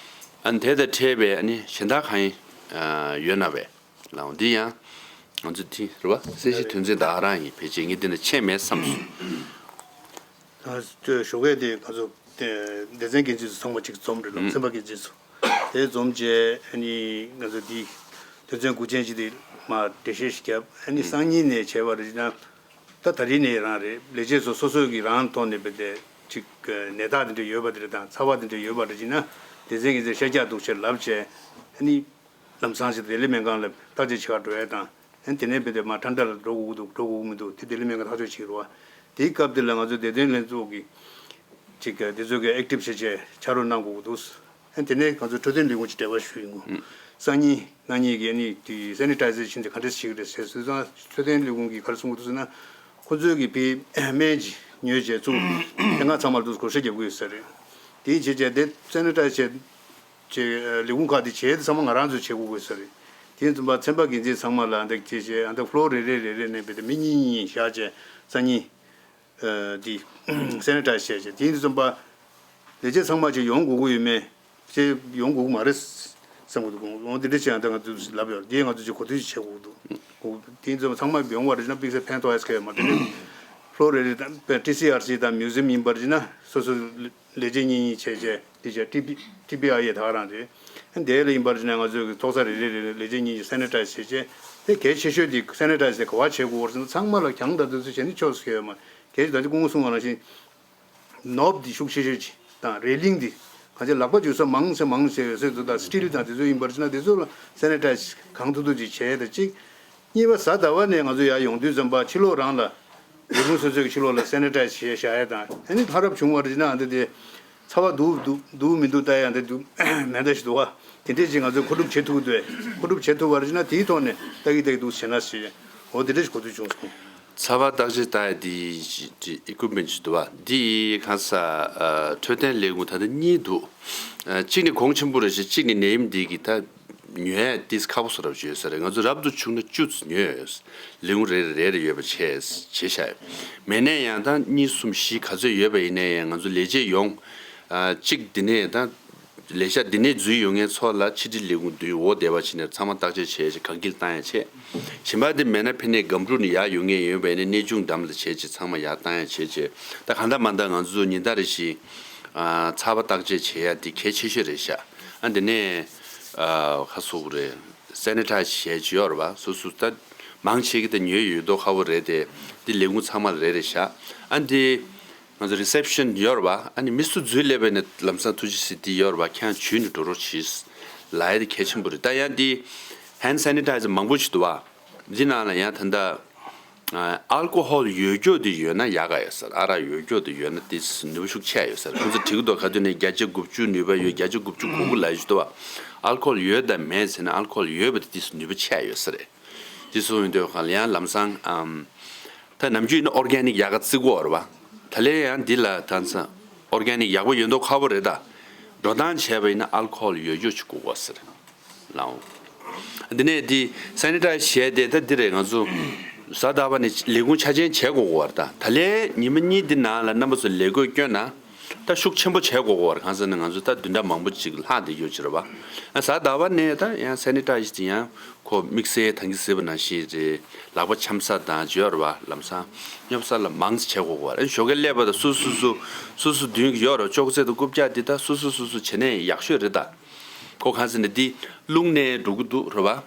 ཨ་ནི་དེ་དང་འཕྲད་པའི་ཨ་ནི་གཞན་དག་གང་ཡིན་ཡོད་ན་བས་ལའང་འདི་ཡང་ང་ཚོ་དེ་རེད་བ། གསལ་བཤད་དོན་ཚན་ད་ག་རང་ཡིན། ཕལ་ཆེར་ངས་འདི་ནས་ཆད་མེད་བསམ་སོང་། ད་ཞོགས་ཀས་དེ་ང་ཚོ་སྡེ་ཚན་འགན་འཛིན་ཚོ་ཚང་མ་གཅིག་འཛོམས་རེད་ལ། ཚན་པ་འགན་འཛིན་ཚོ་དེ་འཛོམས་རྗེས་ཨ་ནི་ང་ཚོ་འདི་དོན་ཚན་དགུ་ཅན་ཅིག་དེ་མར་འགྲེལ་བཤད་ཞིག་བརྒྱབ། ཨ་ནི་སང་ཉིན་ནས་བྱས་པ་རེད་ན་ད་ད་རིང་ནས་རང་རེད། ལས་བྱེད་ཚོ་སོ་སོ་གི་རང་ཐོག་ནས་བེད་དེ་ཅིག་ནད་རྟགས་དེ་འདྲ་ཡོད་པ་དེ་འདྲ་དང་ཚ་བ་དེ་འདྲ་ཡོད་པ་རེད་ཅིག་ན་སྡེ་ཚན་གྱི་ཚེ་ཤ་རྒྱགས་འདུག་ཅེས་ལབ་བྱས་ཨ་ནི། ལམ་སང་ཞིག་ལྡི་ལི་སྨན་ཁང་ལ་བརྟག་དཔྱད་བྱེད་གར་འགྲོ་ཡ་དང་། ཨན་དེ་ནས་བེད་དེ་མ་ཁྲང་ཁྲ་ལ་འགྲོ་དགོས་ཀྱི་འདུག་འགྲོ་དགོས་ཀྱི་མི་འདུག་དེ་ལྡི་ལི་སྨན་ཁང་ཐག་གཅོད་བྱེད་རོགས། དེའི་སྐབས་དེ་ལ་ང་ཚོ་བདེ་དོན་ལྷན་ཚོགས་ཀྱི་ཅིག་དེ་ཚོ་གི་ཨེག་ཊིབ་བྱེད་ཆེད་ཕྱག་རོགས་གནང་དགོས་ཀྱི་འདུག་ཨན་དེ་ནས་ང་ཚོ་འཕྲོད་བསྟེན་ལས་ཁུངས་ཀྱི་འབྲེལ་བ་ཞུས་ཡིན་གོ། སང་ཉིན་གནངས་ཉིན་གྱི་ཨ་ནི་དེ་སེ་ནི་ཊའི་ཟེ་ཤན་དེ་ག་འདྲས་བྱེད་ཀྱི་རེད་ཟེར་སོང་ཙང་འཕྲོད་བསྟེན་ལས་ཁུངས་ཀྱིས་ག་རེ་གསུང་གི་འདུག་ཟེར་ན། ཁོ་ཚོས་ཀྱི་ཕི་སྨན་ཅིག་ཉོས་བྱས་ཚུར་དེ་སྔ་ཚང་མར་དུ་བགོ་བཤའ་རྒྱག་གི་ཡོད་ས་རེད། དེའི་རྗེས་བྱས་དེ་སེ་ནི་ཊའི་ཟེ་བྱས། ཅེས་ལས་ཁུངས་ཁག་དེ་བྱས་དེ་ཚང་མ་ང་རང་ཚོས་བྱེད་དགོས་དགོས་ས་རེད། དེ་ཙམ་པ་ཚན་པ་འགན་འཛིན་ཚང་མ་ལ་འདེགས་བྱས་བྱས་ཨ་ད་ཕློར་རེ་རེ་རེ་རེ་ནས་བེད་དེ་མི་གཉིས་གཉིས་བཞག་བྱས་སང་ཉིན་དེ་སེ་ནི་ཊའི་ཟེ་བྱས་བྱས་དེ་ཙམ་པ་ལས་བྱེད་ཚང་མ་ཅིག་ཡོང་དགོས་ཀྱི་ཡོད་མེད་ཅེས་ཡོང་དགོས་ཀྱི་མ་རེད་བསམ་གྱི་འདུག་འོང་དེ་འདྲ་བྱས་ཨ་ད་ང་ཚོས་ལབ་ཡོད། དེ་ང་ཚོས་ཅིག་གོ་བསྡུར་ཅིག་བྱེད་དགོས་ཀྱི་འདུག་དེ་ཚོ་ཚང་མ་ཡོང་བ་རེད་ན་དམིགས་བསལ་ཕན་ཐོགས་ཨེ་སི་ཁེ་མ་དེ་ནི་ཕློར་རེ་རེ་དང་ཊི་སི་ཨར་སི་དང་མིའུ་ཛིམ་ཡིན་པར་བྱས་ན་སོ་སོ་ལས་བྱེད་གཉིས་གཉིས་བྱས་བྱས་དེ་བྱས་ཊི་བི་ཊི་བི་ཨའི་ཡི་ད་ག་རང་རེད། དེ་ལ་ཡིན་པར་བྱས་ན་ང་ཚོའི་ཚོགས་ས་རེ་རེ་རེ་རེ་ལས་བྱེད་གཉིས་ཀྱིས་སེ་ནི་ཊའི་ཟེ་བྱས་བྱས་དེ་གལ་ཆེ་ཤོས་དེ་སེ་ནི་ཊའི་ཟེ་ག་བ་བྱེད་དགོས་པར་སོང་ན་ཚང་མ་ལ་གྱང་དང་དེ་ཚོ་བྱས་ནས་ཆོག་ཟེར་ཡོད་མ། གལ་ཏེ་ད་ཅི་སྐུ་ངོ་གསུངས་པ་ནང་བཞིན། ནོབ་འདི་ཤུགས་ཆེ་ཤོས་ཅིག་དང་རེ་ལིང་འདི་གང་ཅི་ལག་པ་འཇུ་ས་མང་ས་མང་ས་ཡོད་ས་དེ་ཚོ་དང་སི་ཊིལ་དང་དེ་ཚོ་ཡིན་པར་བྱས་ན་དེ་ཚོ་ལ་སེ་ནི་ཊའི་ཛི་གང་ཐུབ་ཐུབ་ཅིག་བྱས་ཡ་དང་གཅིག་གཉིས་པ་གཟའ་ཟླ་བ་ནས་ང་ཚོ་ཡར་ཡོང་དུས་ཙམ་པ་ཕྱི་ལོགས་རང་ལ་ལས་ཁུངས་སོ་སོའི་ཕྱི་ལོགས་ལ་སེ་ནི་ཊའི་ཛི་བྱས་བཞག་ཡ་དང་ཨ་ནི་ཕ་རབ་བྱུང་བར་བྱས་ན་ཨ་འདི་དེ་ཚ་བ་འདུག་འདུག་འདུག་མི་འདུག་ལྟ་ཡ་འདི་འདུག་མེ་མདའ་ཞིག་འདུག་བ་དེ་འདྲས་ཅིག་ང་ཚོས་མཁོ་སྒྲུབ་བྱེད་ཐུབ་ཀྱི་འདུག་མཁོ་སྒྲུབ་བྱེད་ཐུབ་པར་བྱས་ན་དེའི་ཐོག་ནས་ལྟ་གི་ལྟ་གི་འདུག་བྱས་ན་ཞེས་འོ་དེ་འདྲས་ཞིག་གོ་ཐོས་བྱུང་སོང་། ཚ་བ་བརྟག་དཔྱད་བཏང་ཡ་དེ་ཨི་ཀུབ་མེན་ཊི་ཞིག་འདུག་བ། འདི་གང་ས་འཕྲོད་བསྟེན་ལས་ཁུངས་ད་ལྟ་གཉིས་འདུག་གཅིག་ནི་གོང་ཆེན་པོ་རེད་ཤག་གཅིག་ནི་ནད་ཡམས་འདི་གི་ད་ཉོ་ཡ་ཏིས་ཁག་པོ་བཟོ་འདྲ་བྱས་ཡོད་ས་རེད། ང་ཚོ་རབ་ཏུ་བྱུང་ན་བཅུ་ཙམ་ཉོས་ཡོད། ལས་ཁུངས་རེ་རེ་རེ་རེ་ཡོད་པ་བྱས་བྱས་བཞག་ཡོད། མེད་ན་ཡང་ད་གཉིས་གསུམ་བཞི་ག་ཚོད་ཡོད་པ་ཡིན་ན་ཡང་ང་ཚོ་ལས་བྱེད་ཡོངས་གཅིག་འདི་ནས་ད། ལས་ཤག་འདི་ནས་འཛུལ་ཡོང་མཁན་ཚོ་ལ་ཕྱི་དྲིལ་ལས་ཁུངས་འདུས་འོག་བསྡད་པ་བྱས་ནས་ཚང་མ་བརྟག་དཔྱད་བྱས་བྱས་གང་འགྱེལ་བཏང་ཡ་བྱས། གཞན་པ་དེ་མེད་ན་ཕན་ནས་སྒམ་ཕྲུག་ནས་ཡར་ཡོང་མཁན་ཡོད་པ་ཡིན་ན་གནས་ཆུང་འགྲམ་ལ་བྱས་བྱས་ཚང་མ་ཡར་བཏང་ཡ་བྱས་བྱས་ད་གང་ལྟར་མ་ལྟར་ང་ཚོ་ཉིན་ལྟར་རེ་བཞིན་ཚ་བ་བརྟག་དཔྱད་བྱེད་ཡ་དེ་གལ་ཆེ་ཤོས་རེད་ཤག་ཨ་འདི་ནས་ཁ་སོག་རེད། སེ་ནི་ཊའི་ཛི་བྱས་བྱས་ཡོད་རེད་བ། སོ་སོ་ད་མང་ཆེ་གི་ད་ཉོས་ཡོད་མདོག་ཁ་པོ་རེད་དེ་འདི་ལས་ཁུངས་ཚང་མ་ལ་རེད་རེད་ཤག་ཨ་འདི། ང་ཚོ་རི་སེབ་ཤན་ཡོད་རེད་བ། ཨ་ནི་མི་སུ་འཛུལ་སླེབས་པ་ཡིན་ན་ལམ་སང་ཐུགས་རྗེ་ཆེ་འདི་ཡོད་རེད་བ། ཁྱེད་རང་འཇུས་ནས་འགྲོ་རོགས་གྱིས་ལབ་ཡ་དེ་གལ་ཆེན་པོ་རེད། ད་ཡང་འདི་ཧེན་ཌི་སེ་ནི་ཊའི་ཛར་མང་པོ་ཞིག་འདུག་བ། འདི་ནང་ལ་ཡང་ད་ལྟ་ཨལ་ཀོ་ཧོལ་ཡོད་རྒྱུ་འདི་ཡོད་ན་ཡག་ག་ཡོད་ས་རེད། ཨ་རག་ཡོད་རྒྱུ་འདི་ཡོད་ན་ཏིས་ནུས་པ་ཤུགས་ཆེ་ཡོད་ས་རེད། ཁོང་ཚོ་བྲིས་གི་འདུག་ག་དུས་ནས་བརྒྱ་ཆ་དགུ་བཅུ་ནུས་པ་ཡོད། བརྒྱ་ཆ་དགུ་བཅུ་གོ་དགུ་ལབ་ཡ་ཞིག་འདུག་བ། ཨལ་ཀོ་ཧོལ་ཡོད་དང་མེད་ཟེར་ན་ཨལ་ཀོ་ཧོལ་ཡོད་པ་དེ་ཏིས་ནུས་པ་ཆེ་ཡོད་ས་རེད། དེ་སོང་ཡོང་དུས་གང་ལ་ཡང་ལམ་སང་ཨམ། ད་ནམ་རྒྱུན་ཡིན་ན་ཨོར་གེ་ནིག་ཡག་ག་བརྩི་གི་ཡོད་རེད་བ། ད་ལན་ཡང་འདི་ལ་ད་ཚ་ཨོར་གེ་ནིག་ཡག་པོ་ཡོད་མདོག་ཁ་པོ་རེད་ད། འགྲོ་སྟངས་བྱས་པ་ཡིན་ན་ཨལ་ཀོ་ཧོལ་ཡོད་རྒྱུ་ཅིག་དགོས་གོ་ཟེར། ལའོ། འདི་ནས་འདི་སེ་ནི་ཊའི་ཛར་བྱས་ཏེ་ད་འདི་རེད། ང་ཚོ་གཟའ་ཟླ་བ་ནས་ལས་ཁུངས་ཆ་ཆེན་བྱེད་དགོས་གོ་བ་རེད་ད། ད་ལན་ཉི་མ་གཉིས་འདི་ནང་ལ་རྣམ་པ་ཚོ་ལས་བགོས་བསྐྱོན་ན། ད་ཤུགས་ཆེན་པོ་བྱས་དགོས་གོ་བར་གང་ཟེར་ན་ང་ཚོ་ད་བདུན་ཕྲག་མང་པོ་ཅིག་ལྷག་བསྡད་ཡོད་ཅིག་རེད་བ། ཨ་གཟའ་ཟླ་བ་ནས་ད་ཡང་སེ་ནི་ཊའི་ཛར་དེ་ཡང་ཁོ་དམིགས་བསལ་ད་གིན་ཟེར་བ་ནང་བཞིན་རེད། ལག་པ་འཆམ་ས་དང་ཅིག་ཡོད་རེད་བ། ལམ་སང་སྙོབ་ས་ལ་མང་ཙམ་བྱས་དགོས་གོ་བར། ཨ་ཞོགས་ཀས་སླེབས་པ་དང་སོ་སོ་སོ་སོ་སོ་འདོན་གི་ཡོད་རེད། ཅོག་ཙེ་དང་རྐུབ་བཀྱག་འདི་ད་སོ་སོ་སོ་སོ་བྱས་ནས་ཡག་ཤོས་རེད་ད། ཁོ་གང་ཟེར་ན་འདི་རླུང་ནས་འགྲོ་གི་འདུག་རེད་བ།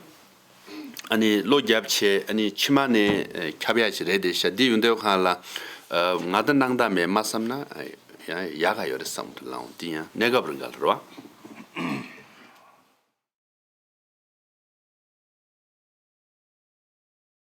ཨ་ནི་གློ་རྒྱབ་བྱས་ཨ་ནི་མཆིལ་མ་ནས་ཨེ་ཁྱབ་ཡ་ཞིག་རེད་དེ་ཤ། འདི་ཡོང་དུས་གང་ལ་ཨ་ང་ད་སྣང་དག་མེད་མ་བསམ་ན་ཨ་ཡང་ཡག་ག་ཡོད་རེད་བསམ་གི་འདུག་ལགས། འོ་འདི་ཡང་གནས་སྐབས་རིང་ག་ལ་རེད་བ།